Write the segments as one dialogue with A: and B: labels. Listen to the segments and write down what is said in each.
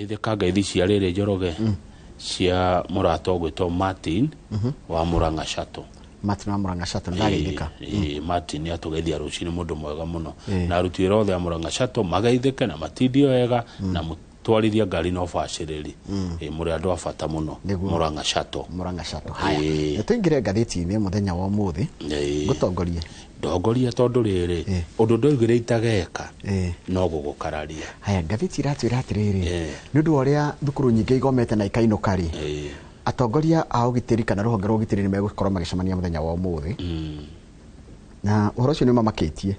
A: Geithĩka ngeithi cia rĩrĩ, Njoroge, cia mũrata ũgwĩtwo Martin wa Murang'a Shuttle.
B: Martin wa Murang'a Shuttle, ndageithĩka.
A: Ĩĩ, Martin nĩ atũgeithia rũcinĩ, mũndũ mwega mũno, na aruti wĩra othe a Murang'a Shuttle mageithĩke na matindie wega na mũtwarithia ngari na ũbacĩrĩri. Ĩĩ, mũrĩ andũ a bata mũno.
B: Nĩguo.
A: Murang'a Shuttle.
B: Murang'a Shuttle. Haya,
A: Ĩĩ.
B: tũingĩre ngathĩti-inĩ mũthenya wa ũmũthĩ. Ngũtongorie.
A: Ndongoria, tondũ rĩrĩ, ũndũ ndoigire itageka no gũgũkararia.
B: Haya, ngathĩti iratwĩra atĩrĩrĩ, nĩ ũndũ wa ũrĩa thukuru nyingĩ igomete na ikainũka rĩ, atongoria a ũgitĩri kana rũhonge rwa ũgitĩri nĩ megũkorwo magĩcemania mũthenya wa ũmũthĩ, na ũhoro ũcio nĩ mamakĩtie.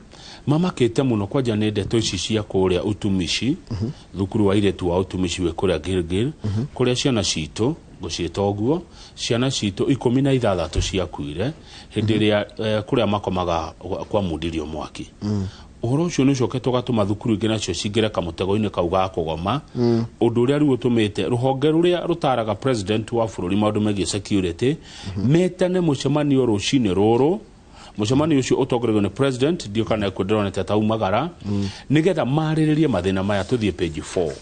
A: Mamakĩte mũno kwanja nĩ ndeto ici cia kũrĩa Utumishi, thukuru wa airĩtu wa Utumishi wĩ kũrĩa Gilgil, kũrĩa ciana citũ, ngũciĩta ũguo, ciana citũ 16 ciakuire hĩndĩ ĩrĩa kũrĩa makomaga kwamundirio mwaki. Ũhoro ũcio nĩ ũcokete ũgatũma thukuru ingĩ nacio cingĩre kamũtego-inĩ kau ga kũgoma, ũndũ ũrĩa rĩu ũtũmĩte rũhonge rũrĩa rũtaraga president wa bũrũri maũndũ megiĩ security metane mũcemanio rũcinĩ rũrũ. Mũcemanio ũcio ũtongoretio nĩ president, ndiũ kana ekuo, ndĩronete ta umagara, nĩgetha marĩrĩrie mathĩna maya. Tũthiĩ page 4.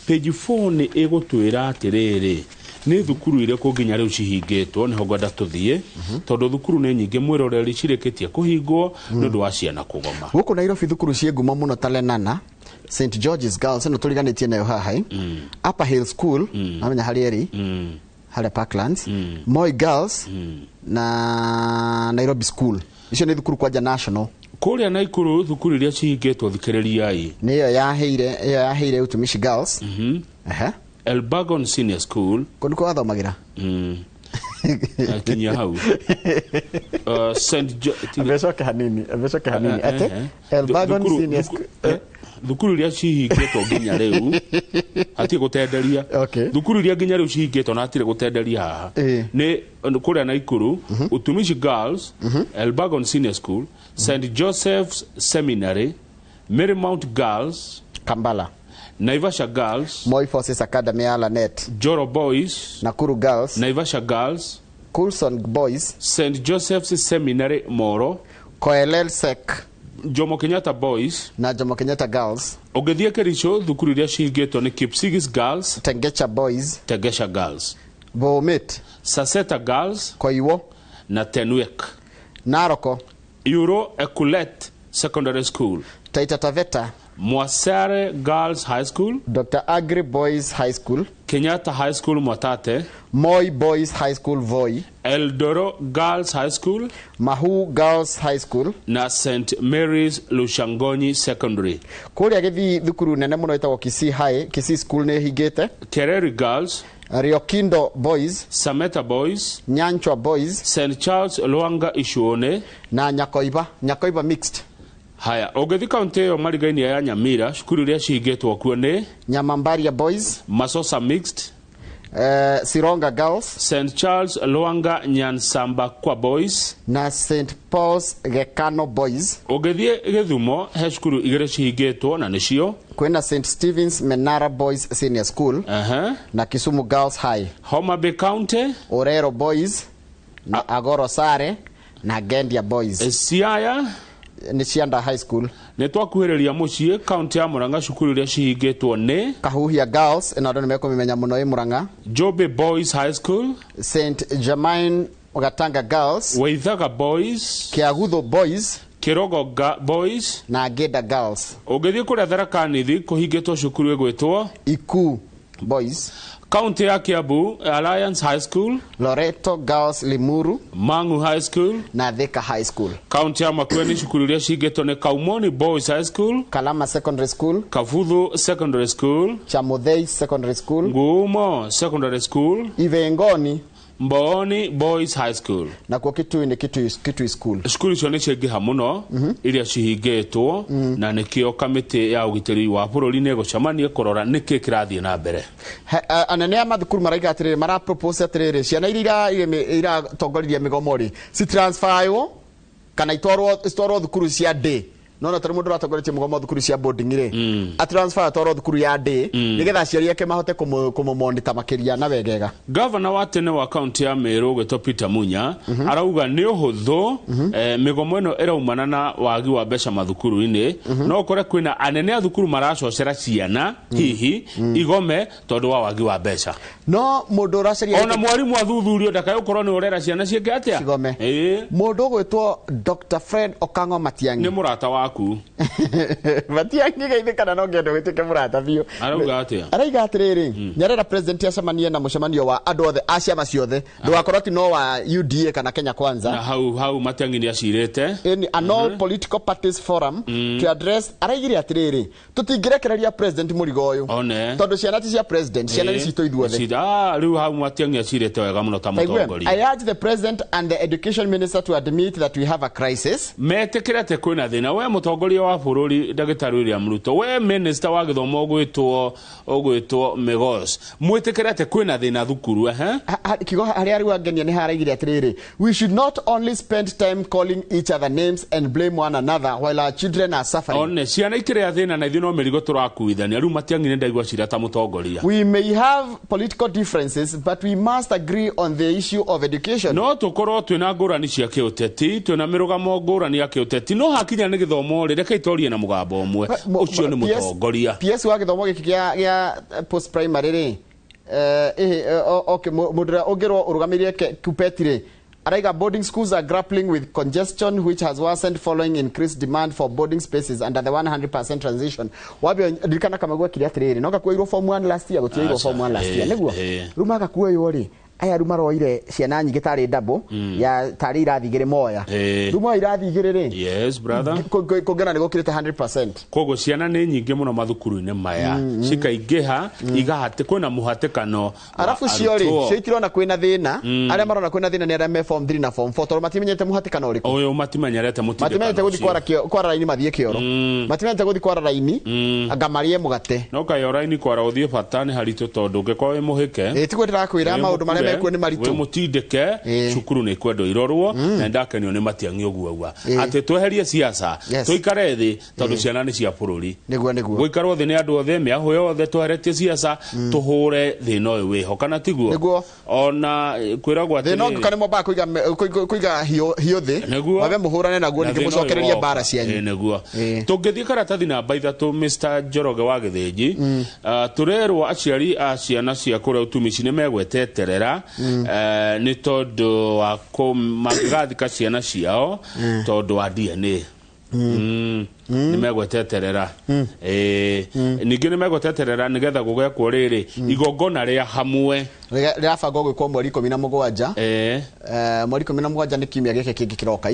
A: Page 4 nĩ ĩgũtwĩra atĩrĩrĩ, nĩ thukuru irĩkũ nginya rĩu cihingĩtwo. Nĩho ngwenda tũthiĩ, tondũ thukuru nĩ nyingĩ, mwĩroreri, cirĩkĩtie kũhingwo nĩ ũndũ wa ciana kũgoma.
B: Gũkũ Nairobi thukuru ciĩ ngumo mũno ta Lenana, St George's Girls, ĩno tũriganĩtie nayo haha, Upper Hill School, namenya harĩa ĩrĩ, harĩa Parklands, Moi Girls na Nairobi School. Icio nĩ thukuru kwanja national.
A: Kũrĩa Naikuru thukuru iria cihingĩtwo, thikĩrĩriai.
B: Nĩ ĩyo yaheire Utumishi Girls. Ehe.
A: Elburgon Senior School.
B: Kũ nĩkuo wathomagĩra?
A: Kinyia hau. St.
B: Ambecoke hanini atĩ Elburgon Senior School.
A: Thukuru iria cihingĩtwo nginya rĩu, hatirĩ gũtenderia. Thukuru iria nginya rĩu cihingĩtwo na hatirĩ gũtenderia haha nĩ kũrĩa Naikuru: Utumishi Girls, Elburgon Senior School, St Joseph's Seminary, Marymount Girls,
B: Kambala,
A: Naivasha Girls,
B: Moi Forces Academy ya Lanet,
A: Joro Boys,
B: Nakuru Girls,
A: Naivasha Girls,
B: Coulson Boys,
A: St Joseph's Seminary Moro,
B: Koelel Sec,
A: Jomo Kenyatta Boys
B: na Jomo Kenyatta Girls.
A: Ũngĩthiĩ Kericho, thukuru iria cihingĩtwo nĩ Kipsigis Girls,
B: Tengecha Boys,
A: Tegesha Girls,
B: Bomet,
A: Saseta Girls,
B: Koiwo
A: na Tenwek.
B: Naroko,
A: Euro Ekulet Secondary School,
B: Taita Taveta,
A: Mwasare Girls High School,
B: Dr. Agri Boys High School,
A: Kenyatta High School Mwatate,
B: Moi Boys High School Voi,
A: Eldoro Girls High School,
B: Mahu Girls High School
A: na St Mary's Lushangonyi Secondary.
B: Kũrĩa Gĩthii thukuru nene mũno ĩtagwo Kisii High, Kisii School nĩ hingĩte.
A: Kereri Girls,
B: Riokindo Boys,
A: Sameta Boys,
B: Nyanchwa Boys,
A: St Charles Lwanga Ishuone
B: na Nyakoiba Mixed.
A: Haya, ũngĩthiĩ kaunti ĩyo marigainie ya Nyamira, cukuru iria cihingĩtwo kuo nĩ
B: Nyamambaria Boys,
A: Masosa Mixed,
B: Sironga Girls,
A: St Charles Lwanga Nyansamba kwa Boys
B: na St Paul's Gekano Boys.
A: Ũngĩthiĩ Gĩthumo, he cukuru igĩrĩ cihingĩtwo na nĩcio
B: kwĩna St Stevens Menara Boys Senior School na Kisumu Girls High.
A: Homa Bay County,
B: Orero Boys na Agoro Sare na Gendia Boys.
A: Siaya
B: nĩ Cianda High School.
A: Nĩ twakuhĩrĩria mũciĩ, kaunti ya Murang'a, cukuru iria cihingĩtwo nĩ
B: Kahuhia Girls, ĩno andũ nĩ mekũmĩmenya mũno ĩ Murang'a,
A: Jobe Boys High School,
B: St Germain Gatanga Girls,
A: Waithaga Boys,
B: Kiagutho Boys,
A: Kirogo Boys
B: na Ngenda Girls.
A: Ũngĩthiĩ kũrĩa Tharaka Nithi, kũhingĩtwo cukuru ĩgwĩtwo
B: Iku Boys.
A: Kaunti ya Kiambu, Alliance High School,
B: Loreto Girls Limuru,
A: Mangu High School
B: na Thika High School.
A: Kaunti ya Makueni, cukuru iria cihingĩtwo nĩ Kaumoni Boys High School,
B: Kalama Secondary School,
A: Kabuthu Secondary School,
B: Chamuthei Secondary School,
A: Ngumo Secondary School,
B: Ivengoni
A: Mbooni Boys High School.
B: Nakuo Kitui nĩ Kitui School.
A: Cukuru icio nĩ ciaingĩha mũno iria cihingĩtwo, na nĩkĩo kamĩtĩ ya ũgitĩri wa bũrũri nĩ ĩgũcemania kũrora nĩkĩ kĩrathiĩ na mbere.
B: Anene a mathukuru maraiga atĩrĩrĩ, mara propose atĩrĩrĩ, ciana iria iratongoririe mĩgomo rĩ, citransferwo kana itwarwo citwarwo thukuru cia day. Nona tari mundu ratongoretie mugomo thukuru cia boarding ri a transfer atwarwo thukuru ya day nigetha aciari ake mahote kumumonita makiria na wegega.
A: Governor wa tene wa county ya Meru gwetwo Peter Munya arauga ni uhuthu migomo ino iraumana na wagi wa mbeca mathukuru-ini, no ukore kwina anene a thukuru maracocera ciana hihi igome tondu wa wagi wa mbeca.
B: No mundu uracaria
A: ona mwarimu athuthurio ndakae ukorwo ni urera ciana ciake atia
B: cigome. Mundu ugwitwo Dr. Fred Okango Matiang'i
A: ni murata waku.
B: Matiang'i geithe kana no ngende gwituke murata biu.
A: Arauga atia?
B: Arauga atiriri, nyarera president acemanie na mucemanio wa andu othe a ciama ciothe, ndugakorwo ti no wa UDA kana Kenya Kwanza.
A: Na hau Matiang'i ni acirite
B: an all political parties forum to address. Araigire atiriri, tutingirekereria president murigo uyu tondu ciana ti cia president, ciana ni citũ ithuothe.
A: Riu hau Matiang'i acirite wega muno ta mutongoria.
B: I urge the president and the education minister to admit that we have a crisis.
A: Metikire ati kwina thina. We mutongoria wa bururi Ndagĩtarĩ William Ruto, we minister wa githomo ugwitwo Migos, mwitikire ati kwina thina thukuru.
B: Kigo haria riu angenia ni haraigire atiriri, we should not only spend time calling each other names and blame one another while our children are suffering.
A: One ciana ikiria thina na ithuĩ no mĩrigo tũrakuithania. Riu Matiang'i nĩ ndaigua cira ta mutongoria.
B: We may have political differences but we must agree on the issue of education.
A: No tukorwo twina ngũrani cia kĩũteti, twina mĩrũgamo ngũrani ya kĩũteti, no hakinya nĩ gĩthomo rĩ, reke itorie na mũgambo ũmwe. Ũcio nĩ mũtongoria.
B: PS wa gĩthomo gĩkĩ gĩa post primary rĩ, okay, mũndũ ũngĩrwo ũrũgamĩrĩire Kupeti rĩ, araiga boarding schools are grappling with congestion which has worsened following increased demand for boarding spaces under the 100% transition. Wabio ndirikana kama gwekire atiriri, no gakuoirwo form 1 last year, gutiairwo form 1 last year niguo riu magakuoywo ri, aya riu maroire ciana nyingĩ tarĩ double ya tarĩ irathi igĩrĩ moya, riu moya irathi igĩrĩ rĩ.
A: Yes brother,
B: kũngena nĩ gũkĩrĩte 100%.
A: Koguo ciana nĩ nyingĩ mũno mathukuru-inĩ maya, cikaingĩha igahate kwĩna mũhatĩkano.
B: Arabu cio rĩ, cio itirona kwĩna thĩna. Arĩa marona kwĩna thĩna nĩ arĩa me form 3 na form 4 tondũ matimenyete mũhatĩkano ũrĩkũ.
A: Ũyũ matimenyerete mũtindĩkano,
B: matimenyete gũthiĩ kwara raini mathiĩ kĩoro, matimenyete gũthiĩ kwara raini anga marĩe mũgate.
A: No kaĩ raini kwara ũthiĩ bata nĩ haritũ tondũ ũngĩkorwo wĩ mũhĩke.
B: Tiguo ndĩrakwĩra maũndũ marĩa mekuo nĩ maritũ.
A: Wĩ mũtindĩke cukuru nĩ kwendwo irorwo, na ndakenio nĩ Matiang'i ũguo auga atĩ tweherie siasa, tũikare thĩ tondũ ciana nĩ cia bũrũri.
B: Nĩguo nĩguo
A: gũikarwo thĩ nĩ andũ othe, mĩahũ yothe, tweheretie siasa, tũhũre thĩna ũyũ wĩho, kana tiguo?
B: Nĩguo.
A: Ona kwĩragwo atĩrĩrĩ,
B: thĩna ũngĩũka nĩ mwambaga kũiga hiũ thĩ, mwambe mũhũrane naguo ningĩ mũcokererie mbara cianyu.
A: Nĩguo. Tũngĩthiĩ karatathi namba 3, Mr. Njoroge wa Gĩthĩnji, tũrerwo aciari a ciana cia kũrĩa Utumishi nĩ megweteterera nĩ tondũ wa mangĩgathika ciana ciao tondũ wa DNA. Nĩ megweteterera. Ningĩ nĩ megweteterera nĩgetha gũgekwo rĩrĩ igongona rĩa hamwe
B: rĩrabangwo gwĩkwo mweri 17. Mweri 17 nĩ kiumia gĩkĩ kĩngĩ kĩroka.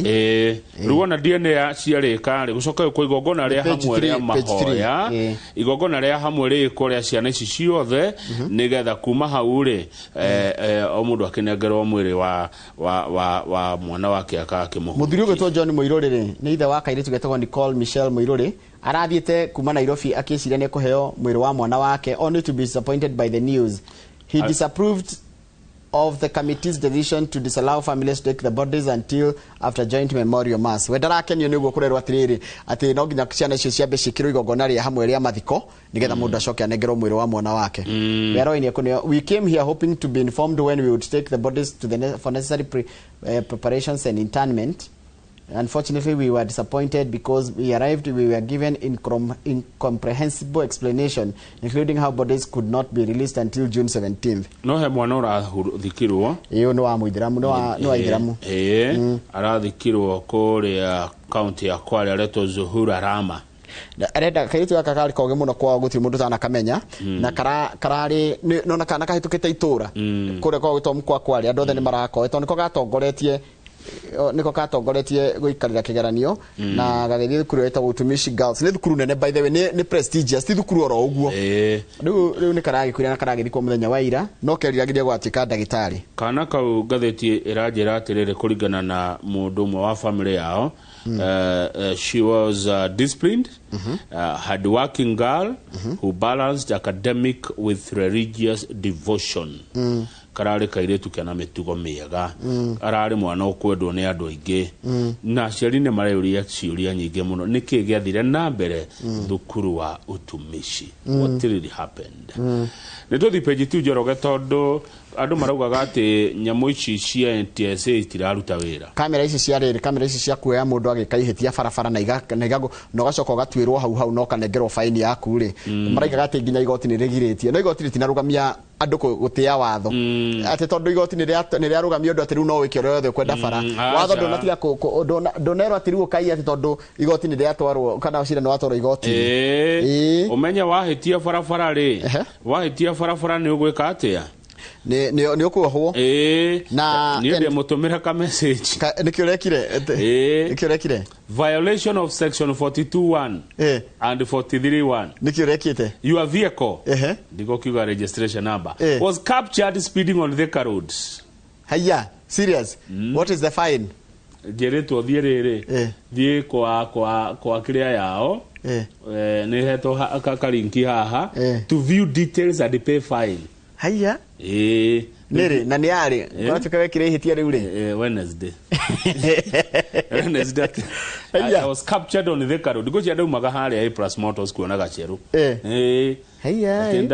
A: Rĩu ona DNA ciarĩka rĩ, gũcoka gwĩkwo igongona rĩa hamwe rĩa mahoya, igongona rĩa hamwe rĩkwo rĩa ciana ici ciothe, nĩgetha kuma hau rĩ, o mũndũ akĩnengerwo mwĩrĩ wa mwana wake akakĩmũhutia.
B: Mũthuri ũgwĩtwo John Mũirũrĩ rĩ, nĩ ithe wa kairĩtu getagwo Nicole Michelle Mũirũrĩ, arathiĩte kuma Nairobi akĩciria nĩ kũheo mwĩrĩ wa mwana wake, only to be disappointed by the news. He disapproved of the committee's decision to disallow families to take the bodies until after joint memorial mass. We ndarakenio nĩ ũguo kũrerwo atĩrĩrĩ, atĩ no nginya ciana icio ciambe ciĩkĩrwo igongona rĩa hamwe rĩa mathiko nĩgetha mũndũ acoke anengerwo mwĩrĩ wa mwana wake. We came here hoping to be informed when we would take the bodies to the for necessary preparations and internment. Unfortunately, we were disappointed because we arrived, we were given incomprehensible explanation, including how bodies could not be released until June 17th.
A: No he mwana ũrathikirwo.
B: Iyo no wa Muithiramu, no wa Ithiramu.
A: Arathikirwo kũrĩa county ya Kwale, aretwo Zuhura Rama.
B: Arenda kairitu gaka kari koge muno kwao gutiri mundu tanakamenya, na karari nona kana kahitukite itura kuria kwao gwitwo mkwa Kwale, andu othe ni marakoe tondu niko gatongoretie niko katongoretie guikarira kigeranio na gagithie thukuru ĩtagwo Utumishi Girls. Nĩ thukuru nene by the way, nĩ prestigious, ti thukuru oro ũguo. Rĩu nĩ karagĩkuire na karagĩthikwo mũthenya wa ira, no keriragĩria gwatuĩka ndagĩtarĩ.
A: Kana kau ngathĩti ĩranjĩra atĩrĩrĩ, kũringana na mũndũ ũmwe wa family yao, she was disciplined, hardworking girl who balanced academic with religious devotion. Kararĩ kairĩtu kena mĩtugo mĩega, ararĩ mwana ũkwendwo nĩ andũ aingĩ, na aciari nĩ mareyũria ciũria nyingĩ mũno, nĩkĩ gĩathire na mbere thukuru wa utumishi? What really happened? Nĩ tũthi page 2, Njoroge, tondũ andũ maraugaga atĩ nyamũ ici cia NTSA itiraruta wĩra.
B: Kamera ici cia rĩrĩ, kamera ici cia kuoya mũndũ agĩka ihĩtia barabara na iga na iga na ũgacoka ũgatuĩrwo hau hau na ũkanengerwo faini yaku rĩ, maraigaga atĩ nginya igoti nĩ rĩgirĩtie, no igoti rĩtinarũgamia andũ gũtĩa watho, atĩ tondũ igoti nĩ rĩarũgamia ũndũ atĩ rĩu no wĩke ũrĩa wothe ũkwenda bara.
A: Aca.
B: Watho ndũnatiga ndũnerwo atĩ rĩu ũkaiya atĩ tondũ igoti nĩ rĩatwarwo kana cira nĩ watwarwo igoti-inĩ.
A: Ĩĩ. Ũmenye wahĩtia barabara rĩ, wahĩtia barabara nĩ ũgwĩka atĩa?
B: Nĩ ũkuohwo.
A: Ĩĩ.
B: Na
A: niĩ ndĩmũtũmĩra ka message.
B: Nĩkĩ ũrekire?
A: Ĩĩ.
B: Nĩkĩ ũrekire?
A: Violation of section 42.1 and 43.1.
B: Nĩkĩ ũrekĩte?
A: Your vehicle, ndigukiuga registration number, was captured speeding on Thika Road.
B: Haya, serious? What is the fine?
A: Njĩrĩtwo thiĩ rĩrĩ, thiĩ kwa kĩrĩa yao. Nĩ hetwo karinki haha to view details and pay fine.
B: Haya.
A: Ĩĩ.
B: Nĩrĩ na nĩ yarĩ ũratuĩka wekire ihĩtia rĩu rĩ?
A: Wednesday. Wednesday.
B: Haya.
A: I was captured on Thika Road. Ngũcia ndaumaga harĩa A Plus Motors kuona gacerũ.
B: Eh. Haya.
A: Atĩ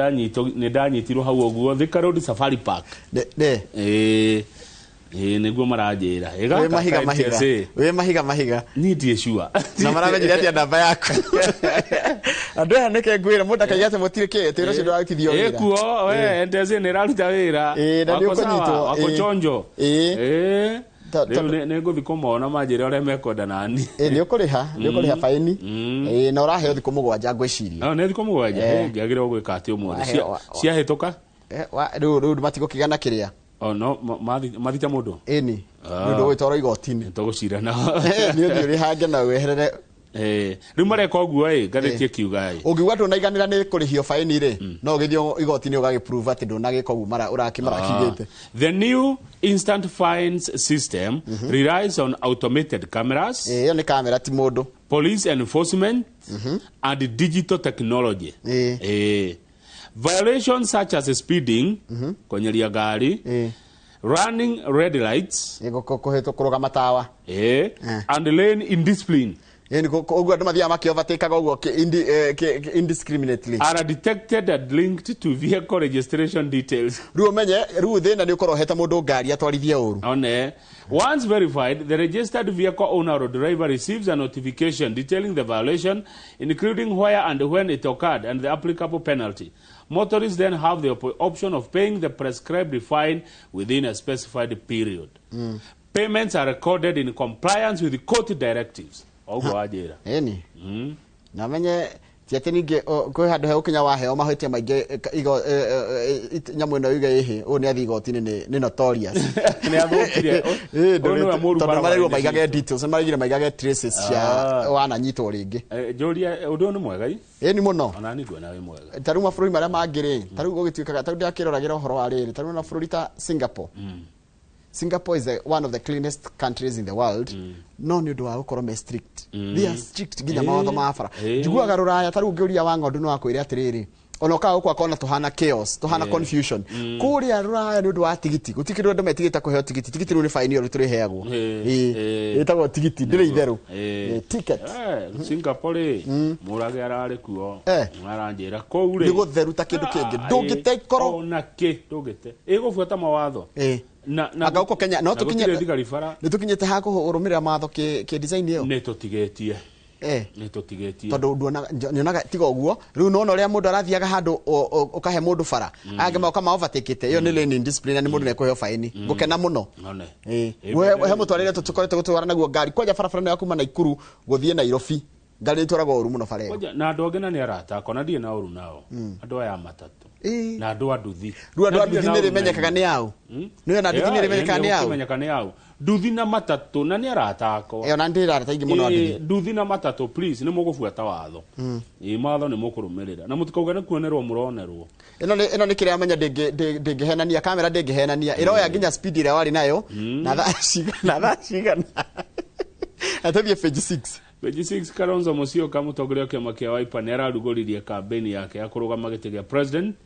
A: nĩ ndanyitirwo hau ũguo Thika Road Safari Park.
B: Nĩ
A: Ĩĩ. Ĩĩ, nĩguo maranjĩra. Ĩ
B: wĩ
A: gaka
B: mahiga
A: ka
B: mahiga
A: NTSA.
B: Wĩ mahiga mahiga.
A: Niĩ ndirĩ sure.
B: Na maramenyire atĩa namba yaku andũ aya? Nĩke ngwĩra mũndũ akaiga atĩ mũtirĩ kĩ tĩra ũcio ndũrarutithio
A: Ĩ
B: wĩra.
A: kuo we NTSA nĩ ĩraruta wĩra.
B: Ĩ, na nĩ
A: Wako sawa,
B: ũkũnyitwo,
A: wako
B: ĩ.
A: chonjo.
B: Ĩ.
A: Ĩ. Rĩu
B: Tondũ
A: nĩ ngũthiĩ kũmona manjĩre ũrĩa mekwenda nani.
B: Ĩ, nĩ ũkũrĩha baini. Ĩ, na ũraheo thikũ 7 ngwĩciria.
A: No, nĩ thikũ 7.
B: Eh.
A: Ngĩagĩrĩirwo gwĩka atĩ ũmũthĩ?
B: Waheo
A: Ciahĩtũka?
B: Rĩu matigũkĩgana kĩrĩa.
A: Oh, no, mathita mũndũ.
B: Ĩni nĩ ũndũ ũgwĩtwarwo igoti-inĩ.
A: Tũgũcira nao.
B: Nĩ ũthiĩ ũrĩhange na weherere.
A: Rĩu mareka ũguo ĩ, ngathĩti ĩkiuga ĩ.
B: Ũngiuga ndũnaiganĩra nĩ kũrĩhio baini rĩ, no ũgĩthiĩ igoti-inĩ ũgagĩprove atĩ ndũnagĩka ũguo marakiugĩte.
A: The new instant fines system relies on automated cameras,
B: Ĩ, ĩyo nĩ kamera ti mũndũ.
A: police enforcement, and digital technology. Violations such as speeding, kwenyeria ngari, running red lights,
B: Ĩ, kũrũgama tawa,
A: and lane indiscipline
B: Ĩ, nĩ ũguo andũ mathiaga makĩovatĩkaga ũguo indiscriminately
A: are detected and linked to vehicle registration details.
B: Rĩu ũmenye rĩu thĩna nĩ ũkorwo ũhete mũndũ ngari atwarithie ũru.
A: One, once verified, the registered vehicle owner or driver receives a notification detailing the violation, including where and when it occurred and the applicable penalty. Motorists then have the option of paying the prescribed fine within a specified period. Payments are recorded in compliance with the court directives. Oguo wanjĩra.
B: Ĩni na menye ti atĩ ningĩ kwĩ handũ hegũkinya waheo mahĩtia maingĩ, nyamũ ĩno yuge ĩhĩ ũyũ nĩ athiĩ igoti-inĩ, nĩ notorious.
A: Nĩ athũkire.
B: Ĩ,
A: Ũyũ nĩwe mũũru
B: tondũ
A: barabara-inĩ
B: marerwo maigage
A: citũ.
B: details, nĩ marerire maigage traces cia wananyitwo rĩngĩ.
A: Njũrie ũndũ ũyũ nĩ mwega i?
B: Ĩni mũno.
A: Ona niĩ nguona wĩ mwega.
B: Ta rĩu mabũrũri marĩa mangĩ rĩ, ta rĩu gũgĩtuĩkaga ta rĩu ndĩrakĩroragĩra ũhoro wa rĩrĩ, ta rĩu na bũrũri ta Singapore. Singapore is one of the cleanest countries in the world, no nĩ ũndũ wa gũkorwo me strict, they are strict nginya mawatho ma bara. Njiguaga rũraya ta rĩu ũngĩũria wa ng'ondu no akwĩre atĩrĩrĩ, ona ũkaga gũkũ akona tũhana chaos, tũhana confusion. Kũrĩa rũraya nĩ ũndũ wa tigiti, gũtirĩ kĩndũ andũ metigĩte kũheo tigiti. Tigiti rĩu nĩ faini ũrĩa tũrĩheagwo. Ĩtagwo tigiti, ndĩrĩ itherũ. Ticket.
A: Singapore rĩ, mũrage ararĩ kuo. Aranjĩra kũu rĩ
B: Nĩ gũtheru ta kĩndũ kĩngĩ. Ndũngĩte ikoro.
A: Ona kĩ ndũngĩte ĩgũbuata mawatho na
B: Anga gũkũ Kenya no
A: na
B: tũkinye
A: gũtirĩ thigari bara.
B: Nĩ tũkinyĩte ha kũrũmĩrĩra mawatho kĩ design ĩyo?
A: Nĩ tũtigĩtie. Nĩ tũtigĩtie.
B: Tondũ nduonaga nyonaga tiga ũguo rĩu nona ũrĩa mũndũ arathiaga handũ ũkahe mũndũ bara angĩ moka ma overtakeĩte, ĩyo nĩ lane indiscipline na nĩ mũndũ nĩekũheo baini. Ngũkena mũno.
A: One.
B: Ĩ. He mũtwarĩre tũkoretwo gũtwara naguo ngari kwanja barabara ĩno ya kuma Naikuru gũthiĩ Nairobi, ngari nĩ itwaragwo ũru mũno bara ĩyo.
A: Kwanja, na andũ angĩ na nĩ arata akwa na ndirĩ na ũru nao, andũ aya a matatũ na andũ a nduthi.
B: Rĩu andũ
A: Na
B: a
A: ndirĩ
B: nduthi
A: na
B: nĩ
A: ũru na
B: rĩmenyekaga nĩ aũ? Nĩ ona nduthi nĩ rĩmenyekaga nĩ aũ?
A: Nĩgũkĩmenyeka nĩ aũ, nduthi na matatũ, na nĩ arata akwa.
B: Ĩyo na ndĩ arata aingĩ mũno a nduthi.
A: Ĩ, nduthi na matatũ, please, nĩ mũgũbuata watho. Ĩ, mawatho nĩ mũkũrũmĩrĩra na mũtikauge nĩ kuonerwo mũronerwo.
B: Ĩno nĩ kĩrĩa menya ndĩngĩhenania kamera, ndĩngĩhenania, ĩroya nginya speed ĩrĩa warĩ nayo na thaa cigana, na thaa cigana. Atũthiĩ page 6.
A: Page 6, Kalonzo Musyoka, mũtongoria wa kĩama kĩa Wiper, nĩ ararugũririe kambĩini yake ya kũrũgama gĩtĩ gĩa president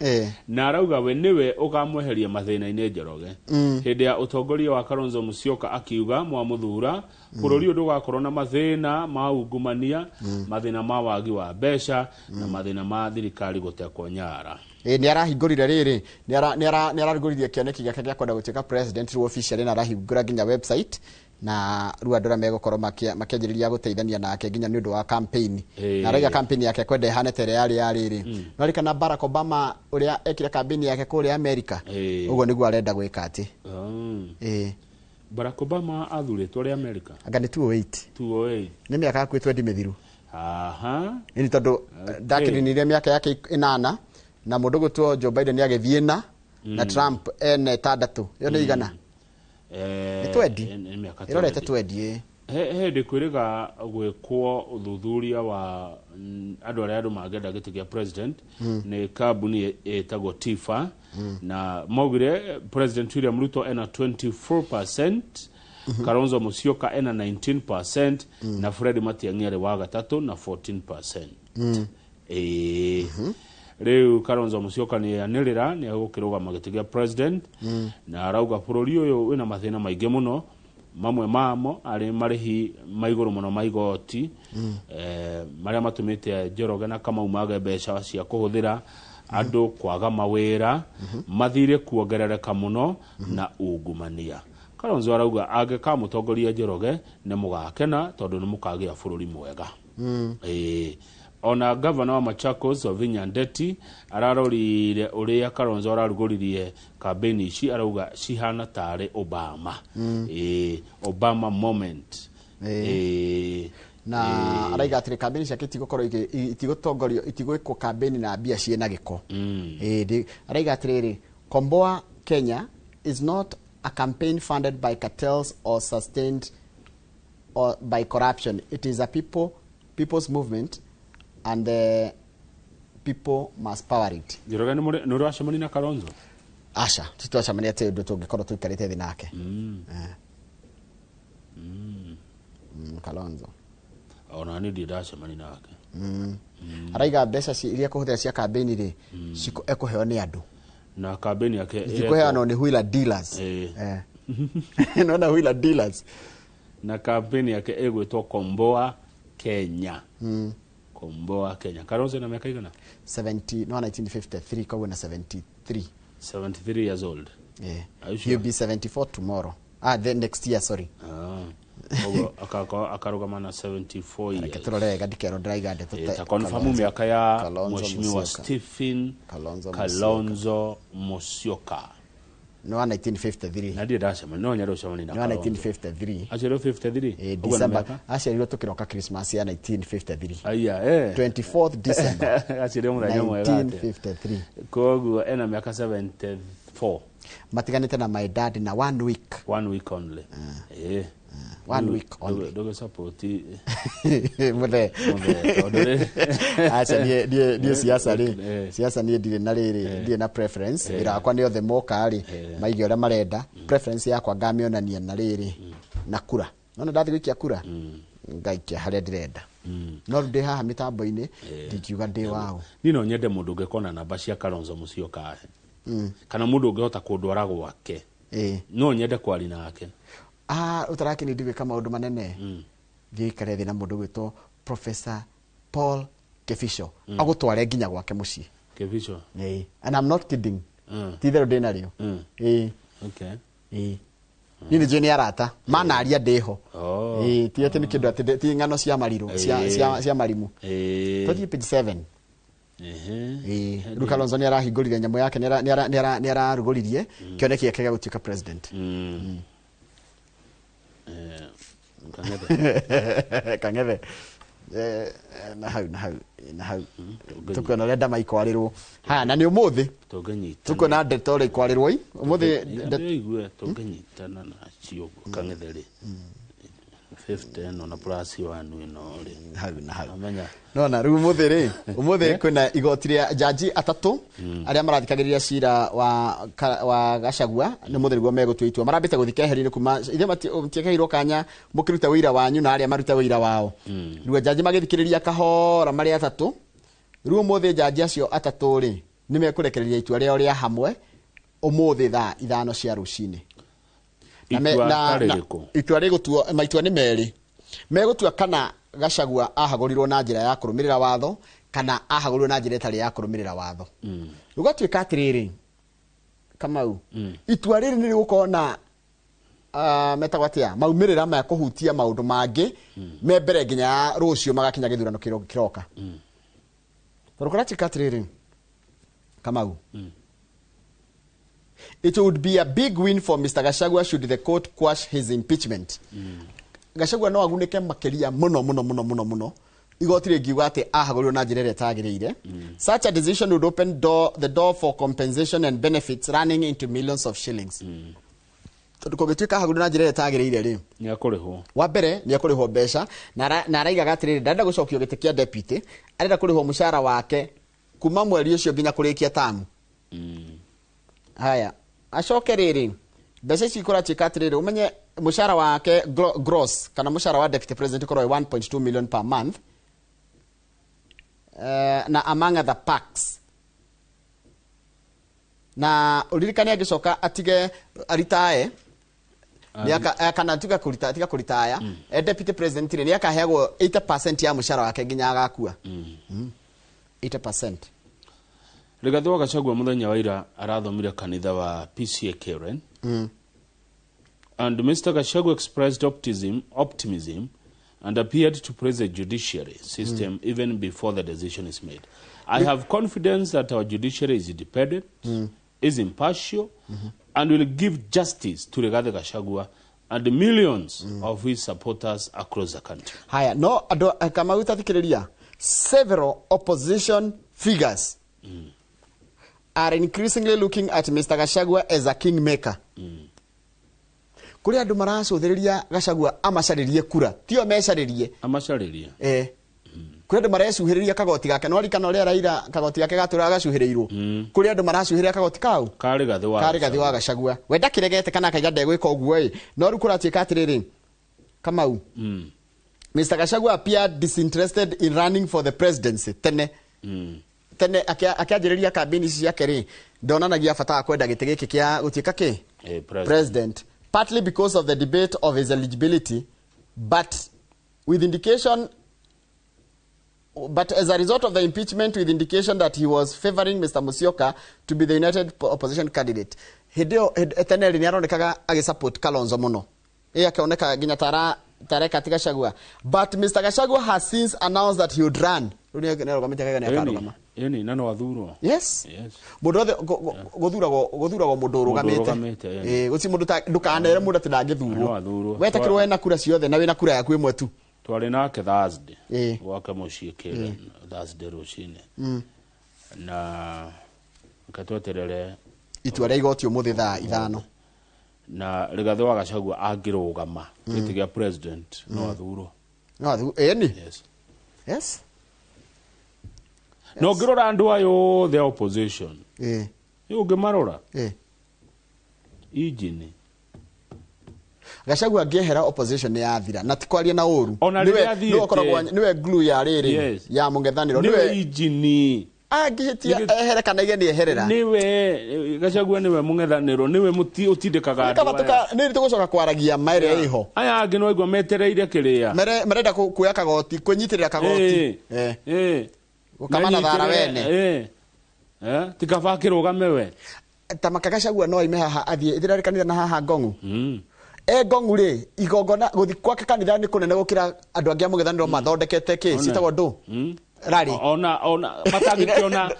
A: na arauga we nĩwe ũkamweheria mathĩna-inĩ Njoroge. Hĩndĩ ya ũtongoria wa Kalonzo Musyoka, akiuga mwamũthura, bũrũri ũyũ ndũgakorwo na mathĩna ma ungumania, mathĩna ma wagi wa mbeca na mathĩna ma thirikari gũtekwo nyara.
B: Ĩ nĩ arahingũrire rĩrĩ, nĩ ararugũririe kĩoneki gĩake gĩa kwenda gũtuĩka president rĩu officially, na arahingũra nginya website, na rĩu andũ arĩa megũkorwo makĩanjĩrĩria gũteithania nake nginya nĩ ũndũ wa campaign. Na arauga campaign yake kwenda ĩhane ta ĩrĩa yarĩ ya rĩrĩ no ririkana Barack Obama ũrĩa ekire campaign yake kũrĩa America. Ũguo nĩguo arenda gwĩka atĩ.
A: Barack Obama athurĩtwo rĩ America?
B: Anga nĩ 208.
A: 208.
B: Nĩ mĩaka hakuhĩ 20 mĩthiru. Nĩ tondũ ndakĩninire mĩaka yake 8 na mũndũ gũtwo Joe Biden agĩthiĩ na Trump ena 6, ĩyo nĩ igana. Nĩ 20.
A: Nĩ mĩaka
B: ĩrorete
A: 20.
B: 20, ĩ.
A: He hĩndĩ kwĩrĩga gwĩkwo ũthuthuria wa andũ arĩa andũ mangĩenda gĩtĩ kĩa president nĩ kambuni ĩtagwo TIFA, na maugire President William Ruto ena 24%, Kalonzo Musyoka ena 19%, na Fred Matiang'i arĩ wa gatatũ na 14%. Ĩĩ, rĩu Kalonzo Musyoka nĩ anĩrĩra nĩ egũkĩrũgama gĩtĩ gĩa president, na arauga bũrũri ũyũ wĩna mathĩna maingĩ mũno, mamwe mamo arĩ marĩhi ma igũrũ mũno ma igoti, marĩa matũmĩte Njoroge na Kamau mage mbeca cia kũhũthĩra, andũ kwaga mawĩra, mathirĩ kuongerereka mũno na ungumania. Kalonzo arauga angĩkamũtongoria Njoroge nĩ mũgakena tondũ nĩ mũkagĩa bũrũri mwega. Ĩĩ. Ona gavana wa Machakos, Wavinya Ndeti, ararorire ũrĩa Kalonzo ararugũririe kambĩini ici, arauga cihana tarĩ Obama. Ĩĩ, Obama moment. Ĩĩ.
B: Na araiga atĩrĩ kambĩini ciake itigũkorwo itigũtongorio, itigwĩkwo kambĩini na mbia ciĩna gĩko. Ĩĩ, araiga atĩrĩrĩ, Komboa Kenya is not a campaign funded by cartels or sustained or by corruption. It is a people's movement and the people must power it.
A: Njoroge, nĩ ũracemania na Kalonzo?
B: Aca, titwacemania atĩ ũndũ tũngĩkorwo tũikarĩte thĩ nake. Kalonzo.
A: Ona niĩ ndirĩ ndacemania nake.
B: Araiga mbeca iria kũhũthĩra cia kambĩini rĩ, ekũheo nĩ andũ.
A: Na kambĩini yake
B: itikũheanwo nĩ wheeler dealers. Nona wheeler dealers.
A: Na kambĩini yake ĩgwĩtwo Komboa Kenya. Komboa Kenya. Kalonzo na miaka igana?
B: 70, no, 1953, koguo na 73.
A: 73 years old. Are you sure?
B: He'll be 74 tomorrow, the next year, sorry.
A: Ah. Koguo akarũgama na 74
B: Reke
A: years.
B: tũrore wega ndikerwo ndĩraiga ndeto
A: Ta confirm miaka ya
B: Kalonzo
A: Mheshimiwa
B: Musyoka.
A: Stephen
B: Kalonzo.
A: Kalonzo Musyoka.
B: Nĩ wa 1953.
A: Na ndirĩ ndacemania, no nyende ũcemanie na
B: Nĩ wa
A: Kalonzo.
B: 1953.
A: Aciarirwo 53? Ũguo na
B: December.
A: mĩaka?
B: Aciarirwo tũkĩroka Christmas ya 1953.
A: Aya, eh.
B: 24th December.
A: Aciarirwo mũthenya mwega atĩa?
B: 1953.
A: Koguo ena mĩaka 74.
B: Matiganĩte na my dad na one week.
A: One week only.
B: One week only.
A: Ndũgĩ support
B: Mũthee.
A: Mũthee, tondũ
B: Aca, niĩ siasa rĩ, siasa niĩ ndirĩ na rĩrĩ, ndirĩ na preference. Wĩra wakwa nĩ othe moka rĩ, maige ũrĩa marenda. Preference yakwa ngamĩonania na rĩrĩ, na kura. Nona ndathiĩ gũikia kura, ngaikia harĩa ndĩrenda, no rĩu ndĩ haha mĩtambo-inĩ ndingiuga ndĩ waũ.
A: Niĩ no nyende mũndũ ũngĩkona namba cia Kalonzo Musyoka ahe, kana mũndũ ũngĩhota kũndwara gwake. No nyende kwari nake.
B: Ah, ũtarakĩnĩ ndigwĩka maũndũ manene, thiĩ ikare thĩ na mũndũ gwĩtwo Professor Paul Kibicho, agũtware nginya gwake mũciĩ.
A: Kibicho.
B: Ĩĩ. And I'm not kidding. Ti itherũ ndĩ narĩo. Ĩĩ. Ĩĩ, niĩ nĩ njũĩ nĩ arata manaria ndĩho. Ĩĩ, ti atĩ nĩ kĩndũ atĩ ti ng'ano cia marirũ cia marimũ. Tũthiĩ page 7. Ĩĩ, rĩu Kalonzo nĩ arahingũrire nyamũ yake, nĩ ararugũririe kĩoneki gĩake gĩa gũtuĩka president.
A: Kang'ethe.
B: Kang'ethe. Na hau na hau na hau tukuona ũrĩa ndama ikwarĩrwo haya, na nĩ ũmũthĩ.
A: Tũngĩnyitana.
B: Tukuona ndeto ũrĩa ikwarĩrwo i ũmũthĩ.
A: Igue, tũngĩnyitana nacio Kang'ethe rĩ. 50 ĩno na plus 1 ĩno rĩ.
B: Hau na hau.
A: Amenya.
B: Nona rĩu ũmũthĩ rĩ, ũmũthĩ kwĩna igoti rĩa jaji atatũ arĩa marathikagĩrĩria cira wa Gachagua nĩ mũthĩ nĩguo megũtua itua. Marambĩte gũthiĩ keheri-inĩ kuma ithe matiakeheirwo kanya mũkĩruta wĩira wanyu na arĩa maruta wĩira wao. Rĩu jaji magĩthikĩrĩria kahora marĩ atatũ. Rĩu ũmũthĩ jaji acio atatũ rĩ nĩ mekũrekereria itua rĩao rĩa hamwe ũmũthĩ thaa 5 cia rũcinĩ.
A: Itua rĩrĩkũ?
B: Itua rĩgũtuo, maitua nĩ merĩ. Megũtua kana Gachagua ahagũrirwo na njĩra ya kũrũmĩrĩra watho kana ahagũrirwo na njĩra ĩtarĩ ya kũrũmĩrĩra watho. Gũgatuĩka atĩrĩrĩ, Kamau, itua rĩrĩ nĩ rĩgũkorwo na metagwo atĩa, maumĩrĩra ma kũhutia maũndũ mangĩ me mbere nginya ya rũciũ magakinya gĩthurano kĩroka. Tondũ kũratuĩka atĩrĩrĩ, Kamau, it would be a big win for Mr. Gachagua should the court quash his impeachment. Gachagua no agunĩke makĩria mũno mũno mũno mũno mũno igoti rĩngiuga atĩ ahagũrirwo na njĩra ĩrĩa ĩtagĩrĩire. Such a decision would open the door for compensation and benefits running into millions of shillings. Tondũ kũngĩtuĩka ahagũrirwo na njĩra ĩrĩa ĩtagĩrĩire rĩ,
A: nĩ akũrĩhwo.
B: Wa mbere nĩ akũrĩhwo mbeca na araigaga atĩrĩrĩ, ndarenda gũcokio gĩtĩ kĩa deputy, arenda kũrĩhwo mũcara wake kuma mweri ũcio nginya kũrĩkia tamu. Haya, acoke rĩrĩ, mbeca ici kũratuĩka atĩrĩrĩ, ũmenye mũcara wake gross kana mũcara wa deputy president ũkorwo wĩ 1.2 million per month, na among other perks. Na ũririkane angĩcoka atige aritae, kana tiga kũrita, tiga kũritaya, deputy president rĩ, nĩ akaheagwo 80% ya mũcara wake nginya agakua. 80%.
A: Rigathi wa Gachagua mũthenya wa ira arathomire kanitha wa PCA Karen. And Mr. Gachagua expressed optimism and appeared to praise the judiciary system even before the decision is made. I have confidence that our judiciary is independent, is impartial, and will give justice to Rigathi Gachagua and the millions of his supporters across the country.
B: Haya, no, ando, kama utathikiriria, several opposition figures are increasingly looking at Mr. Gachagua as a kingmaker. Kuri andu maracũthĩrĩria Gachagua amacarĩrie kura, tio mecarĩrie.
A: Amacarĩrie.
B: Kuri andu marecuhĩrĩria kagoti gake, no arikana ũrĩa Raila kagoti gake gatũraga gacuhĩrĩirwo. Kuri andu maracuhĩrĩria kagoti kau?
A: Ka Rigathi wa
B: Ka Rigathi wa Gachagua. We ndakiregete kana akaiga ndegwĩka ũguo ĩ. No rĩu kũratuĩka atĩrĩrĩ, Kamau. Mr. Gachagua appeared disinterested in running for the presidency tene. Tene akĩanjĩrĩria kambĩini ici ciake rĩ, ndonanagia bata wa kwenda gĩtĩ gĩkĩ kĩa gũtuĩka kĩ?
A: President.
B: President. Partly because of the debate of his eligibility, but with indication, but as a result of the impeachment, with indication that he was favoring Mr. Musyoka to be the united opposition candidate. Hĩndĩ ĩyo, tene rĩ, nĩaronekaga agĩsupport Kalonzo mũno. Ĩ akĩoneka nginya tareka ti Gachagua. But Mr. Gachagua has since announced that he would run. Rĩu nĩarũgamĩte akauga nĩakarũgama.
A: Ĩni, na no athurwo.
B: Yes.
A: Yes.
B: Mũndũ wothe gũthuragwo mũndũ ũrũgamĩte.
A: Ũrũgamĩte, ĩni.
B: Gũtirĩ mũndũ ndũkanere mũndũ atĩ ndangĩthurwo.
A: No athurwo.
B: Wetĩkĩrwo wena kura ciothe na wĩna kura yaku ĩmwe tu.
A: Twarĩ nake Thursday. Gwake mũciĩ Karen, Thursday rũcinĩ. Na reke tweterere
B: itua rĩa igoti ũmũthĩ thaa 5.
A: Na Rigathi wa Gachagua angĩrũgama gĩtĩ gĩa president no athurwo.
B: No athurwo, ĩni.
A: Yes.
B: Yes.
A: No ngĩrora andũ aya othe a opposition. Ĩ ũngĩmarora? Injini.
B: Gachagua angĩehera opposition nĩ yathira na ti kwaria na ũru.
A: Ona rĩrĩa athiĩte.
B: Nĩwe ũkoragwo, nĩwe glue ya rĩrĩ,
A: Yes.
B: ya mũng'ethanĩro.
A: Nĩwe
B: Nĩwe
A: injini.
B: Angĩhĩtia
A: Nĩwe
B: ehere kana aige nĩ eherera.
A: Nĩwe Gachagua nĩwe mũng'ethanĩro, nĩwe ũtindĩkaga andũ
B: Kaba
A: aya.
B: nĩ tũgũcoka kwaragia ma ĩrĩa ĩho.
A: Aya angĩ no aigua metereire kĩrĩa.
B: Marenda kuoya kagoti, kwĩnyitĩrĩra kagoti. Gũkama na thara wene.
A: Ti kaba akĩrũgame we.
B: Ta maka Gachagua no aime haha athiĩ, ithĩra rĩ kanitha na haha Ngong'u. Ngong'u rĩ, igongona gũthiĩ gwake kanitha nĩ kũnene gũkĩra andũ angĩ a mũng'ethanĩro mathondekete kĩ? Ciĩtagwo ndũ? Rari.
A: Ona
B: Ndĩrona.